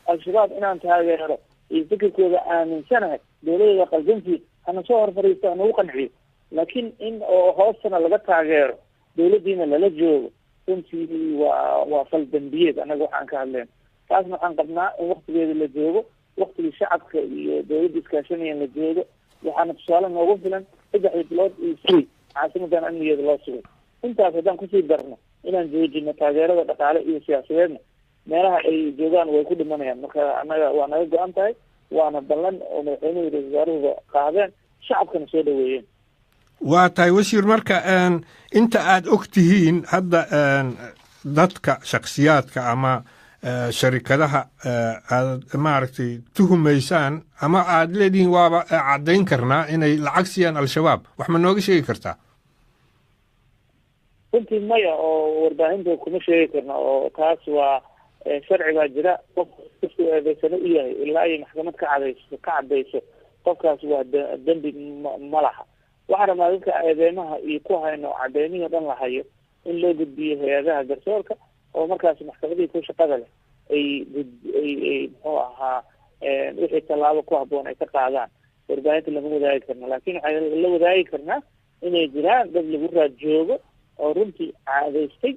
Al-Shabaab inaan taageero iyo fikirkooda aaminsanahay, dowladooda qaldantii, hana soo hor fariisto, hanagu qanciyo. Laakiin in oo hoostana laga taageero, dowladdiina lala joogo, runtii waa fal dambiyeed. Annaga waxaan ka hadlayna taasna waxaan qabnaa in waktigeeda la joogo, waktigii shacabka iyo dowladda iskaashanayeen la joogo. Waxaana tusaale noogu filan 3 bilood iyo sii caasimadan amnigeeda loo sugay. Intaas haddaan kusii darno inaan joojino taageerada dhaqaale iyo siyaasadeedna, meelaha ay joogaan way ku dhimanayaan. Marka annaga waa naga go-an tahay, waana ballan oo madaxweynuhu, ra-isul wasaaruhuba qaadeen, shacabkana soo dhaweeyeen. Waa tahay, wasiir. Marka inta aad og tihiin hadda dadka shakhsiyaadka ama sharikadaha aad, maaragtay, tuhumaysaan ama aad leedihiin waaba caddayn karnaa inay lacag siiyaan Al-Shabaab, wax ma nooga sheegi kartaa? Runtii maya, oo warbaahinta kuma sheegi karno, oo taas waa sharci baa jira. Qof kastuu eedeysano u yahay ilaa ay maxkamad ka cadayso qofkaas waa dembi ma laha. Waxaan rabnaa dadka eedeymaha iyo ku hayno, cadeymihii o dhan la hayo, in loo gudbiyo hay-adaha garsoorka. Oo markaas maxkamadihii ku shaqada leh ay muxuu ahaa wixii tallaabo ku habboon ay ka qaadaan. Warbaahinta lama wadaagi karno, laakiin waxaan la wadaagi karnaa inay jiraan dad lagu raad joogo oo runtii caadaystay,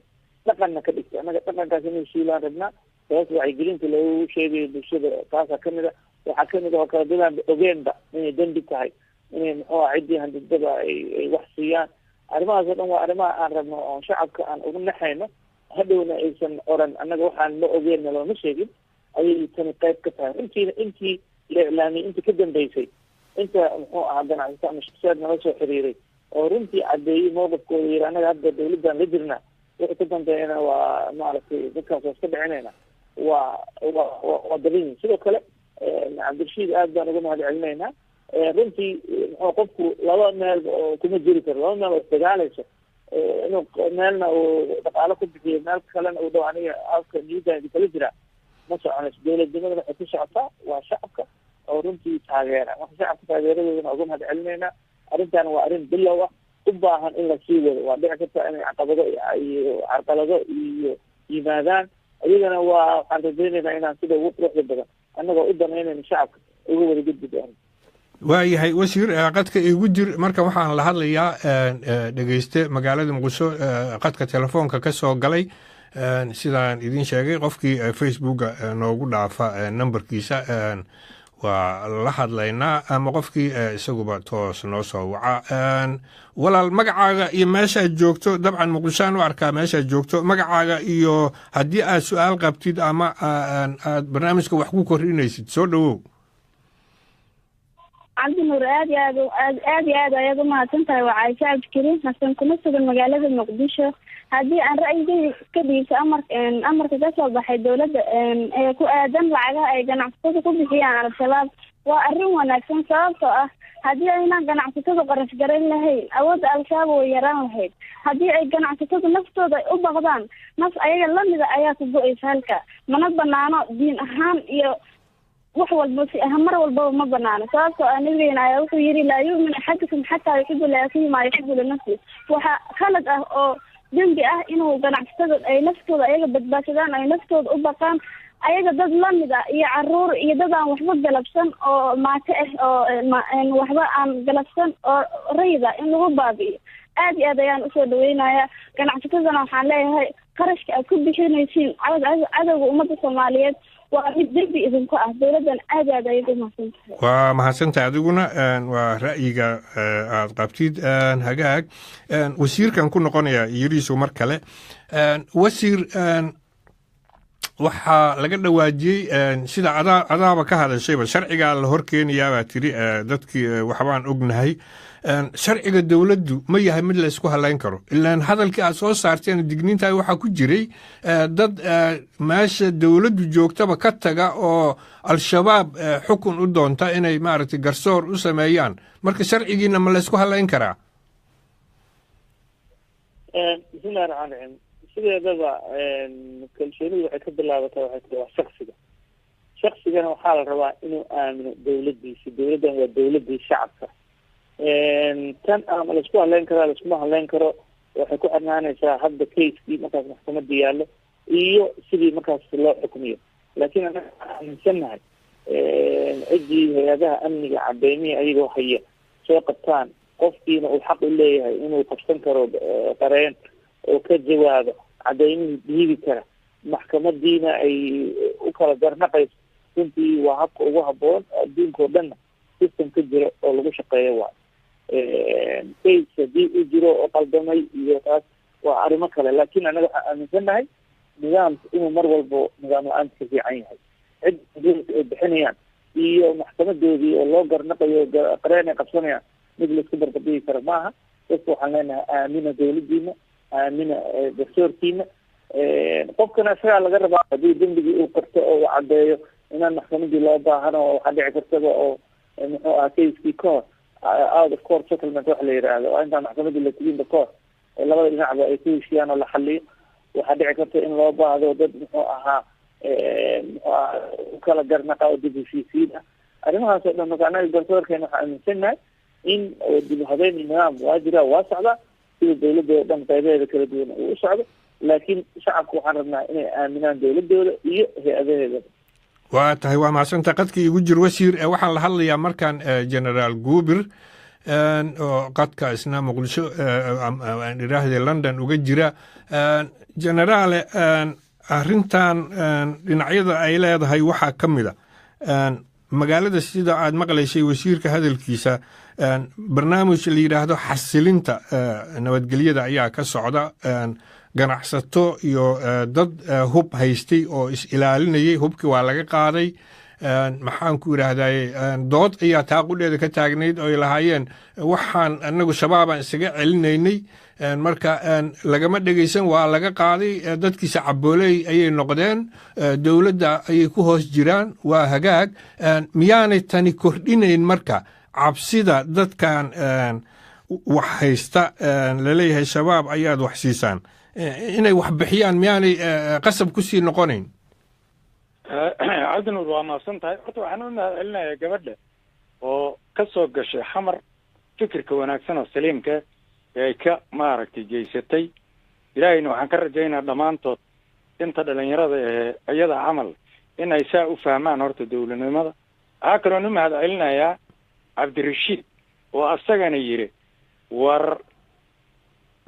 dhaqanna ka dhigtay. Annaga dhaqankaas inay suulaan rabnaa. Sababta wacyigelinta loogu sheegayo bulshada taasaa kamid a. Waxaa kamid a oo kale dadaan ogeenba inay dembi tahay inay muxuu aha ciddii handidaba ay wax siiyaan. Arrimahaas oo dhan waa arrimaha aan rabno oon shacabka aan ugu naxayno, hadhowna aysan oran annaga waxaan ma ogeenna, looma sheegin. Ayay tani qayb ka tahay. Runtiina intii la iclaamiyay, intii ka dambeysay, inta muxuu ahaa ganacsato ama shaksiyaad nala soo xiriiray oo runtii caddeeyey mowqifkooda, yiri annaga hadda dawladdan la jirnaa, wixii ka dambeeyana waa maaragtay dadkaas waa iska dhicinayna, waa daran yihin. Sidoo kale Cabdirashiid aad baan uga mahad celinaynaa. Runtii muxuu qofku laba meel oo kuma jiri karo, laba meel oo isdagaalayso, inuu meelna uu dhaqaalo ku bixiyo, meel kalena uu dhaw aniga afka niyaddan idinkala jiraa, ma soconayso. Dowladnimadana waxay ku socotaa waa shacabka oo runtii taageera. Marka shacabka taageeradoodana uga mahad celinaynaa. Arrintan waa arrin bilow ah, u baahan in lasii wado. Waa dhici karta inay caqabado iyo carqalado iyo yimaadaan, iyagana waa waxaan rajaynaynaa inaan sida ugu quruxda badan annagoo u danaynayna shacabka uga wada gudbi doono. Waayahay wasiir, qadka igu jir. Marka waxaan la hadlayaa dhegeyste magaalada Muqdisho qadka telefoonka ka soo galay. Sidaan idiin sheegay, qofkii Facebooka noogu dhaafa nambarkiisa waa la hadlaynaa, ama qofkii isaguba toos noo soo waca. Walaal, magacaaga iyo meeshaad joogto? Dabcan Muqdishoaan u arkaa meeshaad joogto. Magacaaga iyo haddii aad su-aal qabtid ama aad barnaamijka wax ku kordhinaysid, soo dhowow. Cabdinuur, aad iyo aad aad aad iyo aad ayaad umahadsan tahay. Waa Caaisha Cabdikariim Xasan, kuna sugan magaalada Muqdisho. Haddii aan ra'yigeyga ka dhiibto amarka kasoo baxay dowladda ee ku aadan lacagaha ay ganacsatada ku bixiyaan Al-Shabaab, waa arrin wanaagsan, sababtoo ah haddii aynaan ganacsatadu qarash garan lahayn, awoodda Al-Shabaab way yaraan lahayd. Haddii ay ganacsatadu naftooda u baqdaan, naf ayaga lamida ayaa ku go-aysa halka. Mana banaano diin ahaan iyo wax walba si ah, mar walbaba ma banaano, sababtoo ah Nabigeena ayaa wuxuu yidhi: "Laa yu'min axadukum xataa yuxibu liakhiihi maa yuxibu linafsi." Waxaa khalad ah oo dembi ah inuu ganacsatada ay naftooda ayaga badbaadsadaan, ay naftooda u baqaan, ayaga dad lamid ah iyo caruur iyo dad aan waxba galabsan oo maate ah oo waxba aan galabsan oo rayid ah in lagu baabi'iyo. Aad iyo aad ayaan usoo dhaweynayaa. Ganacsatadana waxaan leeyahay, qarashka aad ku bixinaysiin cadowga ummadda Soomaaliyeed waa mid dembi idinku ah. Dowladdan aad aad ayay u mahadsan tahay. Waa mahadsantahay adiguna, waa ra'yiga aad qabtid. Hagaag, wasiirkan ku noqonaya Yiriisu mar kale. Wasiir, waxaa laga dhawaajiyey sida adaaba ka hadashayba, sharcigaa la hor keenayaabaa tiri dadkii waxbaan ognahay. Sharciga dowladdu ma yahay mid la isku halayn karo? Ilaan hadalkii aad soo saarteen digniintaa waxaa ku jiray dad meesha dowladdu joogtaba ka taga oo Al-Shabaab xukun u doonta inay maaragtay garsoor u sameeyaan. Marka sharcigiina ma la isku halayn karaa? Bismillahi raxmaan raxiim. Sideedaba kalsoonidu waxay ka bilaabataa, waxay tahay, waa shaksiga. Shaksigana waxaa la rabaa inuu aamino dowladdiisa. Dowladdan waa dowladdii shacabka. Tan ama laisku hadleyn karaa, laiskuma hadleyn karo, waxay ku xirnaanaysaa hadda casekii markaas maxkamadda yaallo iyo sidii markaas loo xukmiyo. Laakiin anaga aaminsannahay ciddii hay-adaha amniga cadeymihii ayagoo haya soo qabtaan, qofkiina uu xaq u leeyahay inuu qabsan karo qareen oo ka jawaabo, cadeymihii dhiibi kara, maxkamadiina ay u kala garnaqayso, runtii waa habka ugu habboon. Adduunka oo dhanna system ka jira oo lagu shaqeeyo waayo. Case haddii uu jiro oo qaldamay iyo taas waa arrimo kale, laakiin annaga waxaan aaminsannahay nidaamka inuu mar walbo nidaam la-aanta ka fiican yahay. Cid ay bixinayaan iyo maxkamadoodii oo loo garnaqayo, qareen ay qabsanayaan, mid laisku barbardhigi karo maaha. Dadka waxaan leenahay, aamina dowladdiina, aamina garsoorkiina. Qofkana isagaa laga rabaa haddii dembigii uu qarto oo uu caddeeyo inaan maxkamadii loo baahano, oo waxaa dhici kartaba oo muxuu ahaa casekii ka hor out of court settlement waxa la yidhaahdo, oo intaan maxkamadii la teginba ka hor labada dhinacba ay ku heshiiyaan oo la xaliyo. Waxaa dhici karta in loo baahdo dad muxuu ahaa ukala garnaqa oo dib heshiisiin ah. Arrimahaas oo dhan marka annaga garsoorkeena waxaa aaminsannahay in dib habeyn nidaam waa jiraa, waa socdaa, sida dowladda oo dhan qaybaheeda kala duwan uu u socdo. Laakiin shacabku waxaan rabnaa inay aaminaan dowladooda iyo hay-adaheeda. Waa tahay, waa mahadsanta. Qadka igu jir, wasiir. Waxaan la hadlayaa markaan Generaal Guubir oo qadka isna Muqdisho, aan idhaahde London uga jira. Generaale, arrintan dhinacyada ay leedahay waxaa ka mid a magaalada, sida aad maqlaysay wasiirka hadalkiisa, barnaamij la yidhaahdo xasilinta nabadgelyada ayaa ka socda. Ganacsato iyo dad hub haystay oo is ilaalinayay, hubkii waa laga qaaday. Maxaan ku idhaahdaye, dood ayaa taa qudheeda ka taagnayd oo ay lahaayeen waxaan anagu Shabaabaan isaga celinaynay. Marka lagama dhegaysan, waa laga qaaday. Dadkiisa cabooley ayay noqdeen, dowladda ayay ku hoos jiraan. Waa hagaag, miyaanay tani kordhinayn marka cabsida dadkan wax haysta laleeyahay Shabaab ayaad wax siisaan inay wax bixiyaan? Miyaanay qasab ku sii noqonayn? Cabdinuur, waa mahadsan tahay. Horta waxaan u mahad celinayaa gabadha oo ka soo gashay Xamar, fikirka wanaagsan oo saliimka ee ay ka maaragtay geysatay. Ilaahayna waxaan ka rajaynaa dhammaantood inta dhalinyarada ee iyada camal in ay saa u fahmaan horta dowladnimada. Waxaa kaloon u mahad celinayaa Cabdirashiid oo asagana yidhi war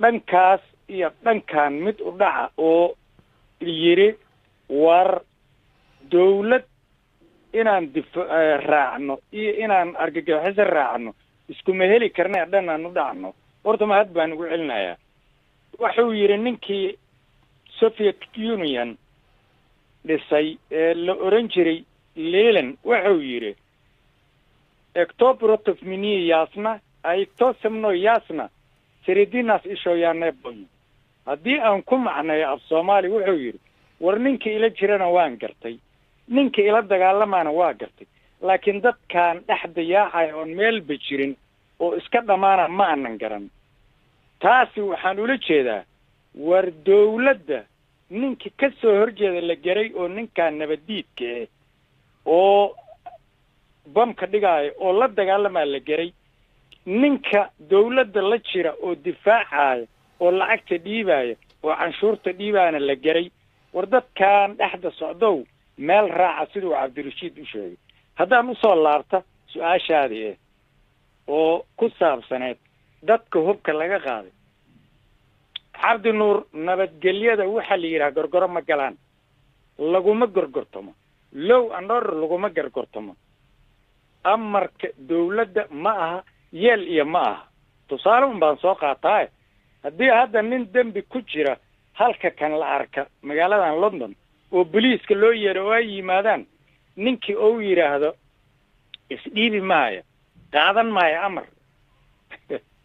dhankaas iyo dhankan mid u dhaca, oo yidhi war dowlad inaan dif raacno iyo inaan argagixiso raacno iskuma heli karna, dhan aan u dhacno. Horta mahad baan ugu celinayaa. Wuxuu yidhi ninkii Soviet Union dhisay ee la oran jiray Lenin, wuxuu yidhi: "Кто против меня ясно, а кто со мной ясно, среди нас ещё я не понял." Haddii aan ku macnayo af Soomaali, wuxuu yidhi: war ninka ila jirana waan gartay, ninka ila dagaalamaana waa gartay, laakiin dadkaan dhex dayaacaya oon meelba jirin oo iska dhammaana ma aanan garan. Taasi waxaan ula jeedaa, war dowladda ninka ka soo horjeeda la geray oo ninkaan nabaddiidka eh oo bamka dhigaayo oo la dagaalamaa la geray, ninka dowladda la jira oo difaacaya oo lacagta dhiibaya oo canshuurta dhiibaana la geray. War dadkan dhexda socdow meel raaca, siduu Cabdirashiid u sheegay. Haddaan usoo laabta su-aashaadii oo ku saabsaneed dadka hubka laga qaaday, Cabdinuur, nabadgelyada waxaa la yidhaha gorgoro ma galaan, laguma gorgortamo. Law and order laguma gorgortamo. Amarka dowladda ma aha yeel iyo ma aha. Tusaale un baan soo qaataaye, haddii hadda nin dembi ku jira halka kan la arka magaaladan London oo boliiska loo yeero oo ay yimaadaan, ninkii ou yidhaahdo isdhiibi maayo, qaadan maayo amar,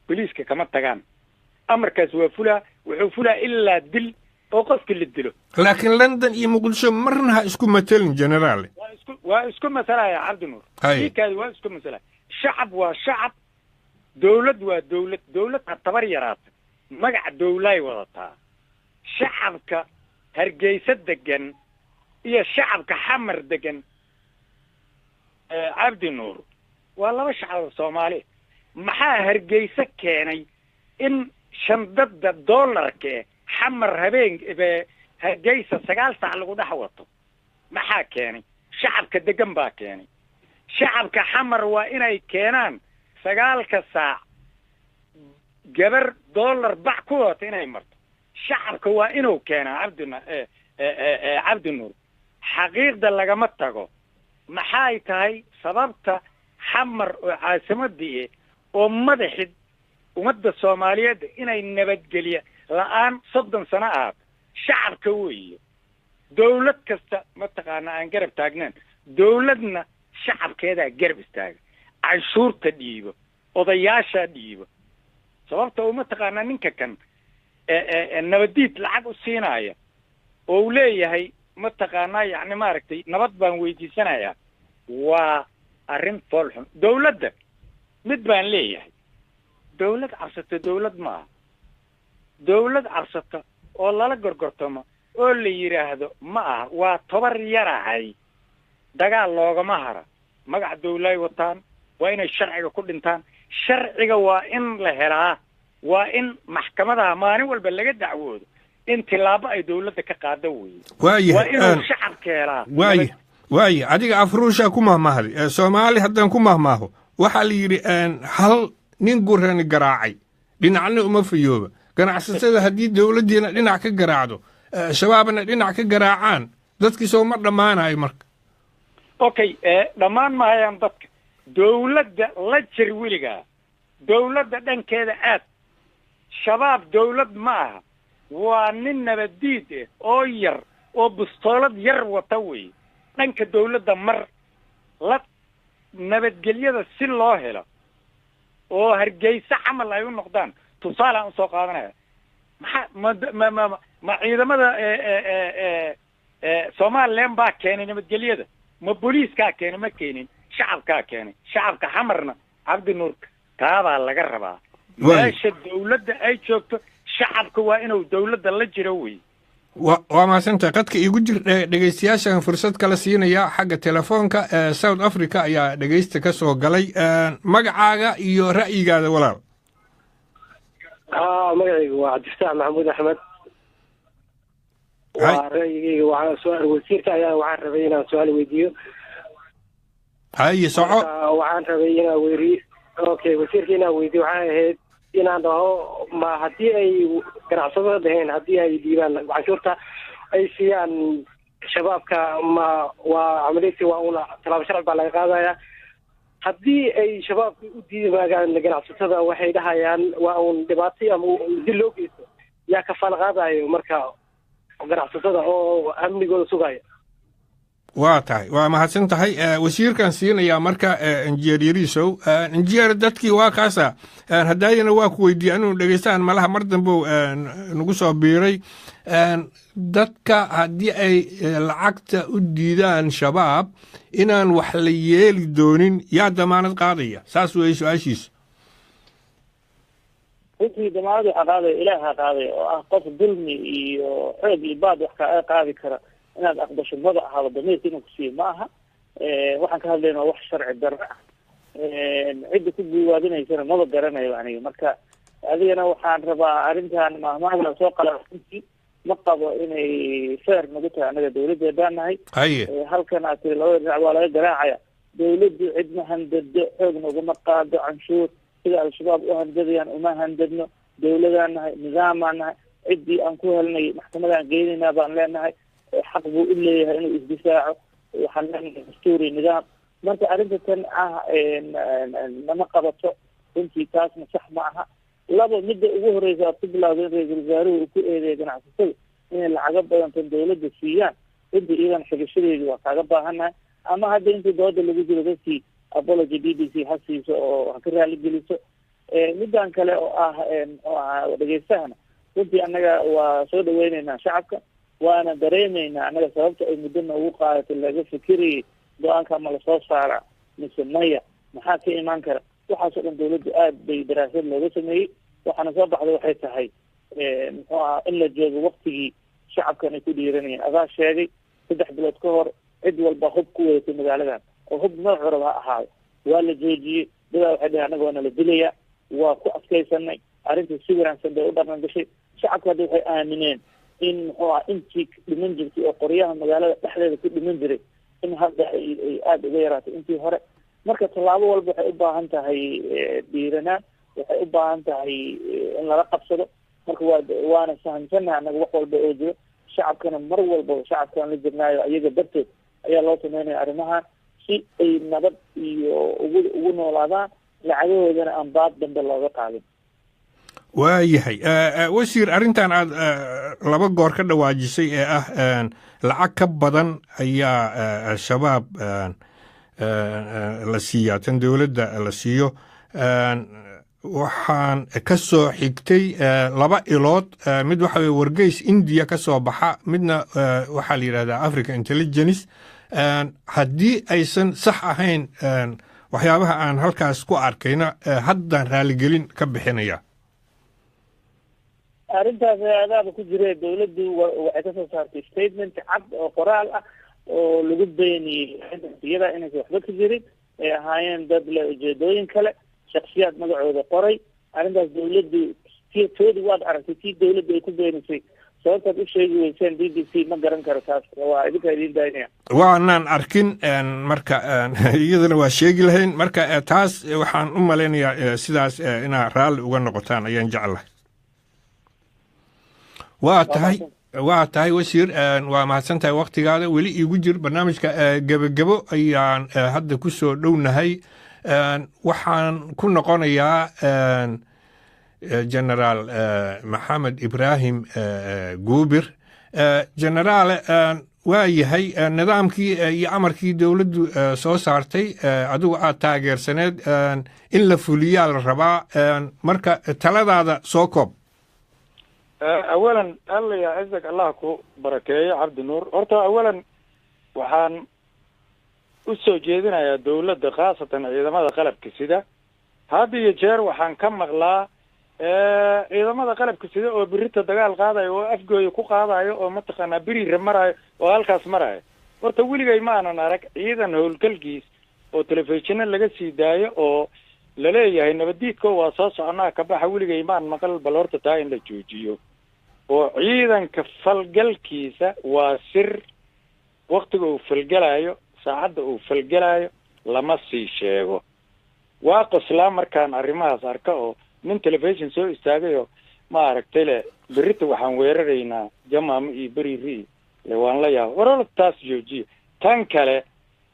boliiska kama tagaan. Amarkaas waa fulaa, wuxuu fulaa ilaa dil oo qofki la dilo. Laakiin London iyo Muqdisho marna ha isku matelin, generaal. Waa isku masalaya, Cabdinuur. Kiikaadi waa isku masalaya. Shacab waa shacab, dowlad waa dowlad. Dowlad ha tabar yaraata, magaca dowlay wadataa. Shacabka Hargeysa degan iyo shacabka Xamar degan, Cabdinuur, waa laba shacab oo Soomaali. Maxaa Hargeysa keenay in shandada dollarka eh Xamar habeen Hargeysa 9 saac lagu dhex wato? Maxaa keenay? Shacabka degan baa keenay. Shacabka Xamar waa inay keenaan 9-ka saac gabar dollar bac ku wata inay marto. Shacabka waa inuu keenaa. Cabdinuur, xaqiiqda lagama tago. Maxay tahay sababta Xamar oo caasimadii oo madaxid ummadda Soomaaliyeed inay nabadgelya la-aan 30 sano ahaato? Shacabka weeye. Dowlad kasta mataqaana aan garab taagnaan, dowladna shacabkeedaa garab istaaga, canshuurta dhiibo, odayaashaa dhiibo. Sababta uu mataqaanaa ninka kan nabadiid lacag u siinaya oo uu leeyahay mataqaanaa yacni maaragtay nabad baan weydiisanayaa waa arrin foolxun. Dowladda mid baan leeyahay: dowlad cabsata dowlad ma aha. Dowlad cabsata oo lala gorgortamo oo la yidhaahdo ma aha, waa tobar yarahay, dagaal loogama hara. Magac dowlay wataan, waa inay sharciga ku dhintaan. Sharciga waa in la helaa, waa in maxkamadaha maalin walba laga dacwoodo. In tilaabo ay dowladda ka qaado weye. Waayahay. Waa inuu shacabka helaa. Waaya, adiga afruushaa ku mahmaahday. Soomaali haddaan ku mahmaaho, waxaa la yidhi hal nin gurani garaacay dhinacna uma fayooba. Ganacsatada haddii dowladdiina dhinac ka garaacdo, Shabaabna dhinac ka garaacaan, dadkii soo ma dhammaanayo marka? Okay, dhammaan mahayaan dadka. Dowladda la jir weligaa, dowladda dhankeeda aad. Shabaab dowlad ma aha, waa nin nabaddiid ah oo yar oo bustoolad yar wata wey. Dhanka dowladda mar la nabadgelyada si loo helo oo Hargeysa camal ay u noqdaan. Tusaale aan usoo qaadanaya, maxaa ma ciidamada Somaliland baa keenay nabadgelyada? Ma booliiskaa keenay? Ma keenin, shacabkaa keenay. Shacabka Xamarna, Cabdinuur, taabaa laga rabaa. Meesha dawladda ay joogto, shacabka waa inuu dawladda la jiro wey. Waa mahadsantahay. Qadka iigu jir. Dhegeystayaashan fursad kala siinaya xagga telefoonka. South Africa ayaa dhegeysta ka soo galay. Magacaaga iyo ra'yigaada, walaal. Ha, magacaygu waa Cabdifataax Maxamuud Axmed. Waa ra'yigayga, waxaa su-aal wasiirka ayaa waxaan rabay inaan su-aal weydiiyo. Haye, soco. Waxaan rabay inaan weydiiyo, okay, wasiirka inaan weydiiyo waxay ahayd inaan dhaho, ma haddii ay ganacsatada dhaheen haddii ay dhiibaan canshuurta ay siiyaan Shabaabka, ma waa camaliyadsi, waa una tallaabo sharci baa laga qaadaya? Haddii ay Shabaabka u diidi maagaan ganacsatada, waxay dhahayaan waa uun dhibaato ama dil loo geysto, yaa kafaala qaadayo marka ganacsatada oo amnigooda sugaya? Waa tahay, waa mahadsan tahay. Wasiirkan siinayaa marka, Injineer Yariisow. Injineer, dadkii waa kaasa haddaayana waa ku weydiiyey anuu dhegeystaan malaha mar dambow nagu soo biiray. Dadka haddii ay lacagta u diidaan Shabaab inaan wax la yeeli doonin, yaa damaanad qaadaya? Saas weeye su-aashiisa. Runtii damaanad waxaa qaadaya Ilaaha qaadaya, oo ah qof dulmi iyo xoog iyo baad wax kaaga qaadi kara inaad aqbasho mada ahaba, damiirka inuu kusiiyo ma aha. Waxaan ka hadlayna waa wax sharci darro ah. Cidda ku guuwaadinaysana maba garanayo aniga. Marka adigana waxaan rabaa arrintan mahmaahda soo qala, runtii ma qabo inay feer nagu tahay annaga dawladda haddaan nahay. Halkan aad tiri labada dhinac waa laga garaacaya, dawladdu cidma handado, xoogna ugama qaado canshuur. Sida Al-Shabaab u handadayaan uma handadno. Dawladaan nahay, nidaamaan nahay. Ciddii aan ku helnay maxkamadaan geynaynaa baan leenahay. Xaq buu u leeyahay inuu isdifaaco. Waxaan leenahay dastuuri, nidaam. Marka arrinta tan ah nama qabato runtii, taasna sax ma aha. Labo, midda ugu horeysa aad ku bilawda in ra-iisul wasaaruhu uu ku eedeeya ganacsatada inay lacago badan tan dawladda siiyaan, runtii iyadan xigashadeedi waa kaaga baahannahay. Ama hadda intii dooda lagu jiro dadkii apology BBC ha siiso oo ha ka raali geliso. Middan kale oo ah muxuu ahaa dhegeystahana, runtii annaga waa soo dhaweyneynaa shacabka, waana dareemeynaa annaga sababta ay muddo noogu qaadatay laga fikirayay go-aanka ma lasoo saara mise maya, maxaa ka imaan kara. Waxaasoo dhan dawladdu aad bay daraasad looga sameeyey. Waxaana soo baxday waxay tahay, muxuu ahaa, in la joogo waktigii shacabkan ay ku dhiiranayeen. Adaa sheegay, 3 bilood ka hor cid walba hub ku wadatay magaaladan, oo hub nooc raba ha ahaado, waa la joojiyey. Dadaa waxay dhaheen annaga waa nala dilaya. Waa ku adkaysanay arrintii, si wanaagsan bay u dhaqan gashay. Shacabka hadda waxay aamineen in, muxuu aha, intii dhiman jirtay oo qoryaha magaalada dhexdeeda ku dhiman jiray in hadda ay aada uga yaraatay intii hore. Marka tallaabo walba waxay u baahan tahay dhiiranaan, waxay u baahan tahay in lala qabsado. Marka waana fahamsanahay annaga wax walba oo jiro. Shacabkana mar walbaba shacabkaan la jirnaayo, ayaga dartood ayaa loo sameynaya arrimahan si ay nabad iyo ugu noolaadaan, lacagahoodana aan baad dambe looga qaadin. Waayahay, wasiir, arrintan aad laba goor ka dhawaajisay ee ah lacag ka badan ayaa Al-Shabaab la siiyaa tan dowladda la siiyo, waxaan ka soo xigtay laba ilood. Mid waxa weye wargeys India ka soo baxa, midna waxaa la yidhahdaa Africa Intelligence. Haddii aysan sax ahayn waxyaabaha aan halkaas ku arkayna, haddaan raaligelin ka bixinaya. Arrintaas adaaba ku jire. Dawladdu waxay kasoo saartay statement cad oo qoraal ah oo lagu beeniyey iyada inaysan waxba ka jirin, ay ahaayeen dad le ujeedooyin kale, shaksiyaad magacooda qoray. Arrintaas dawladdu toodi waad aragtay, tii dawladda ay ku beenisay. Sababtaad u sheegi weyseen BBC ma garan karo. Taas waa idinkaa idiin daynaya. Waanaan arkin, marka iyadana waa sheegi lahayn. Marka taas waxaan u malaynayaa sidaas inaa raalli uga noqotaan ayaan jeclahay. Waa tahay wasiir, waa mahadsan tahay waktigaada. Weli iigu jir barnaamijka. Gebagebo ayaan hadda ku soo dhownahay. Waxaan ku noqonayaa Generaal Maxamed Ibraahim Guubir. Generaale, waa yahay nidaamkii iyo amarkii dowladdu soo saartay, adigu aad taageersaneed, in la fuliyaa la rabaa. Marka taladaada soo koob. Awalan, Alla ya cizak, Allah ku barakeeyo, Cabdi Nuur. Horta awalan waxaan u soo jeedinayaa dawladda, khaasatan ciidamada qalabka sida. Had iyo jeer waxaan ka maqlaa ciidamada qalabka sida oo birita dagaal qaadayo oo Afgooya ku qaadayo oo mataqaanaa Beriire marayo oo halkaas marayo. Horta weligay ma aanan arag ciidan howlgalkiis oo telefishino laga sii daayo oo laleeyahay nabadiidko waa soo soconaa, ka baxa. Weligay maan maqal. Bal horta taa in la joojiyo oo ciidanka falgalkiisa waa sir. Waktiga uu falgelayo, saacadda uu falgelayo lama sii sheego. Waa qoslaa markaan arrimahaas arka oo nin telefishon soo istaagayoo ma aragtay le berrita waxaan weeraraynaa Jamaamo iyo Beriiri le. Waan la yaaba. War taas joojiya. Tan kale,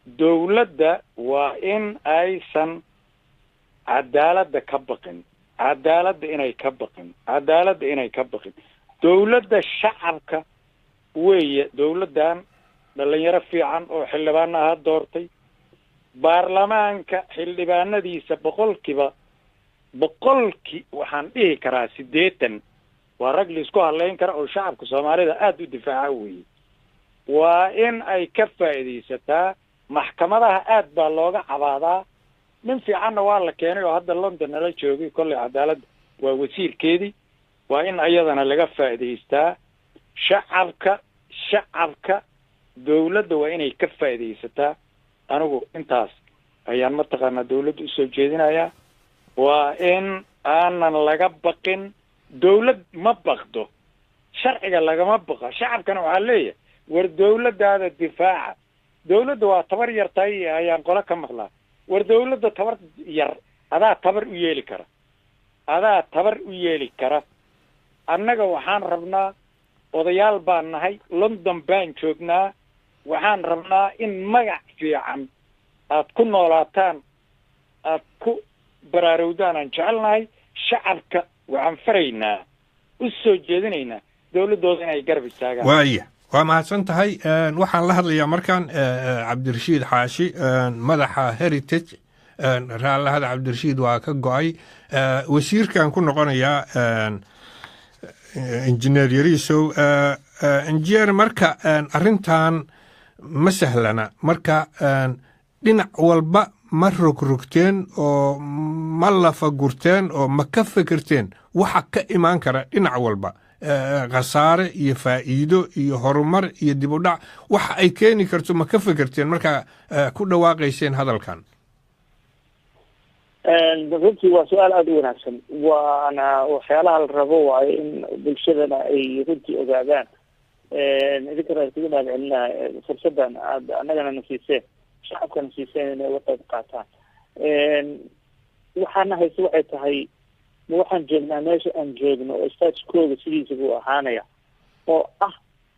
dawladda waa in aysan cadaaladda ka baqin, cadaaladda inay ka baqin, cadaaladda inay ka baqin. Dawladda shacabka weeye. Dawladdan dhalinyaro fiican oo xildhibaana ha doortay. Baarlamaanka xildhibaanadiisa 100% waxaan dhihi karaa 80 waa rag laisku hadlayn kara oo shacabka Soomaalida aada u difaaca weeye. Waa in ay ka faa'iidaysataa. Maxkamadaha aad baa looga cabaadaa. Nin fiicanna waa la keenay oo hadda London nala joogay. Kollay cadaaladda waa wasiirkeedii. Waa in ayadana laga faa'iidaystaa. Shacabka dawladda waa inay ka faa'iidaysataa. Anigu intaas ayaan mataqaanaa dawladda usoo jeedinayaa. Waa in aanan laga baqin. Dawlad ma baqdo, sharciga lagama baqa. Shacabkana waxaa leeyahay, war dawladdaada difaaca. Dawladda waa tabar yar tahay ayaan qolo ka maqlaa. War dawladda tabar yar adaa tabar u yeeli kara, adaa tabar u yeeli kara. Annaga waxaan rabnaa, odayaal baan nahay, London baan joognaa, waxaan rabnaa in magac fiican aad ku noolaataan, aad ku baraarowdaan aan jecelnahay. Shacabka waxaan faraynaa, u soo jeedinaynaa dawladdooda inay garab istaagaan. Waaya, waa mahadsan tahay. Waxaan la hadlayaa markaan Cabdirashiid Xaashi, madaxa Heritage. Raallahada, Cabdirashiid waa ka go'ay. Wasiirkan ku noqonayaa, Injineer Yariisow. Injineer, marka arrintan ma sahlana. Marka dhinac walba ma rogrogteen oo ma lafagurteen oo ma ka fikirteen waxa ka imaan kara dhinac walba, khasaare iyo faa'iido iyo horumar iyo dib u dhac waxa ay keeni karto? Ma ka fikirteen markaa ku dhawaaqayseen hadalkan? Runtii waa su-aal aada u wanaagsan, waana waxyaalaha la rabo waayo in bulshadana ay runtii ogaadaan. Idinkana kaga mahad celinaha fursaddan aad annagana na siiseen, shacabkana siiseen inay uga qayb qaataan. Waxaana hayse waxay tahay, ma waxaan joognaa meesha aan joogno oo status quo-ga sidiisa buu ahaanaya, oo ah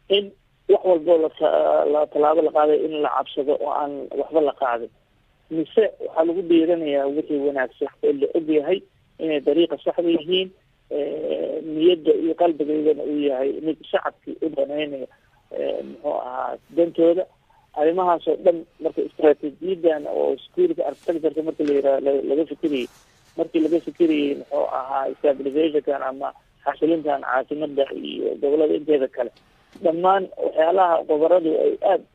in wax walboo la tallaabo la qaaday in la cabsado oo aan waxba la qaadin, mise waxaa lagu dhiiranayaa wixii wanaagsan oo la og yahay inay dariiqa saxda yihiin, niyadda iyo qalbigaydana uu yahay mid shacabkii u danaynaya, muxuu ahaa, dantooda? Arrimahaas oo dhan marka istaraatiijiyadan oo security architecture marka la yiraahdo laga fikirayay, markii laga fikirayay, muxuu ahaa, stabilization-kan ama xasilintan caasimada iyo gobolada inteeda kale, dhammaan waxyaalaha goboradu ay aada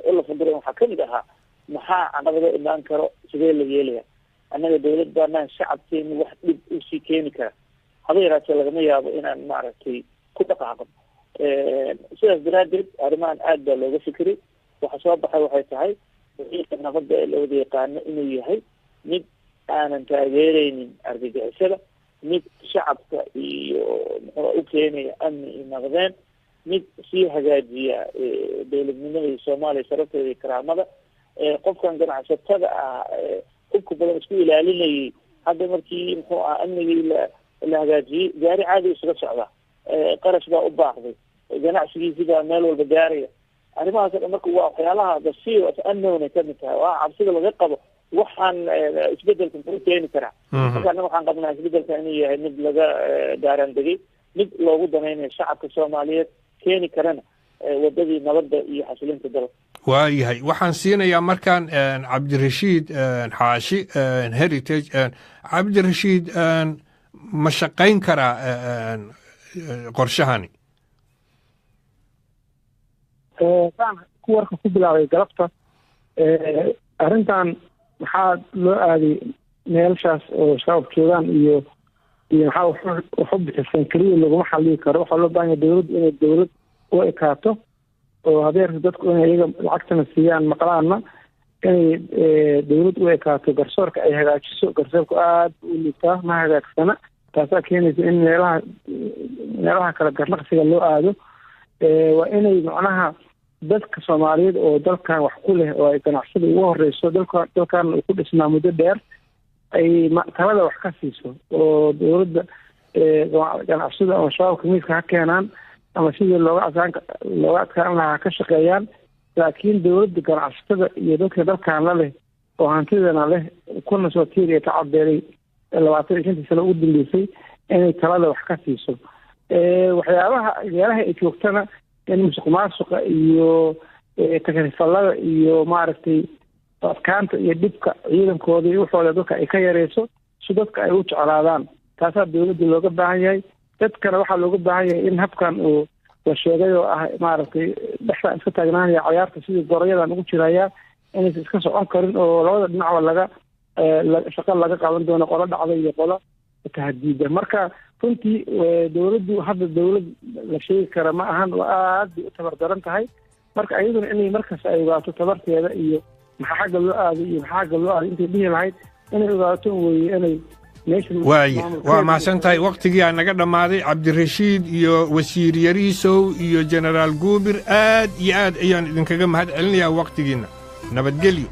u lafagureen waxaa kamid ahaa maxaa caqabado imaan karo, sidee la yeelaya. Annaga dawlad baanaan, shacabkeenu wax dhib usii keeni kara haba yaraatee lagama yaabo inaan maaragtay ku dhaqaaqo. Sidaas daraaddeed arrimahan aad baa looga fikiray. Waxa soo baxay waxay tahay dariiqa nabadda ee la wada yaqaano inuu yahay mid aanan taageereynin argagixisada, mid shacabka iyo muxuu u keenaya amni iyo nabadeen. Mid sii hagaajiya dowladnimada iyo Soomaaliya sharafteeda iyo karaamada. Qofkan ganacsatada ah, hubka badan isku ilaalinayay, hadda markii, muxuu aha, amnigii la hagaajiyey, gaari caadi isaga socda, qarash baa u baaqday, ganacsigiisi baa meel walba gaaraya. Arrimahaas o dhan marka waa waxyaalaha the fear of unknown ay kamid tahay, waa cabsida laga qabo waxaan isbedelka muxuu keeni karaa. Marka annaga waxaan qabnaa isbedelka inuu yahay mid laga daaraan degay, mid loogu danaynayo shacabka Soomaaliyeed, keeni karana wadadii nabadda iyo xasilinta dalka. Waayahay, waxaan siinayaa markaan Cabdirashiid Xaashi, Heritage. Cabdirashiid, ma shaqayn karaa qorshahani? Saan ku warka ku bilaabay galabta, arrintan maxaa loo aaday meelshaas oo shabaab joogaan iyo maxaa waxu bixisan keliya laguma xalliyi karo. Waxaa loo baahan yahay dowladdu inay dowlad u ekaato, oo hadeerta dadku inay iyaga lacagtana siiyaan maqlaana, inay dowlad u ekaato, garsoorka ay hagaajiso. Garsoorku aada u liitaa, ma hagaagsana. Taasaa keenaysa in meelaha kale garnaqsiga loo aado. Waa inay macnaha dadka Soomaaliyeed oo dalkan wax ku leh, oo ay ganacsada ugu horeyso, dalkan uu ku dhisnaa muddo dheer, ay talada wax ka siiso, oo dowladda ganacsada ama shabaabka miiska ha keenaan ama sidii looga adkaan lahaa ha ka shaqeeyaan. Laakiin dowladda ganacsatada iyo dadka dalkan la leh oo hantidana leh, kuna soo tiiriya tacabeelay 25-tii sano ugu dambeysay, inay talada wax ka siiso. Waxyaabaha meelaha ay joogtana in musuq maasuqa iyo takrifalada iyo, maaragtay, adkaanta iyo dhibka ciidankooda iyo waxooda dadka ay ka yareyso, si dadka ay u jeclaadaan. Taasaa dowladda looga baahan yahay. Dadkana waxaa looga baahan yahay in habkan uu la sheegay oo ah, maaragtay, dhexdaan iska taagnaanaya cayaarta sidii gorayadan ugu jirayaa, inaysan iska socon karin, oo labada dhinacba laga shaqo laga qaban doono, qolo dhacda iyo qolo tahadiida. Marka runtii dowladdu hadda dowlad la sheegi kara ma ahan, oo aad bay u tabar daran tahay. Marka iyaduna inay markasta ay ogaato tabarteeda iyo maxaa xagga loo aaday iyo maxaa xagga loo aaday intay dhihi lahayd, inay ogaato weye inay meesha. Waaya, waa mahadsan tahay. Wakhtigii aa naga dhammaaday. Cabdirashiid iyo wasiir Yariisow iyo Jenaraal Guubir, aad iyo aad ayaan idinkaga mahad celinayaa wakhtigiinna. Nabadgelyo.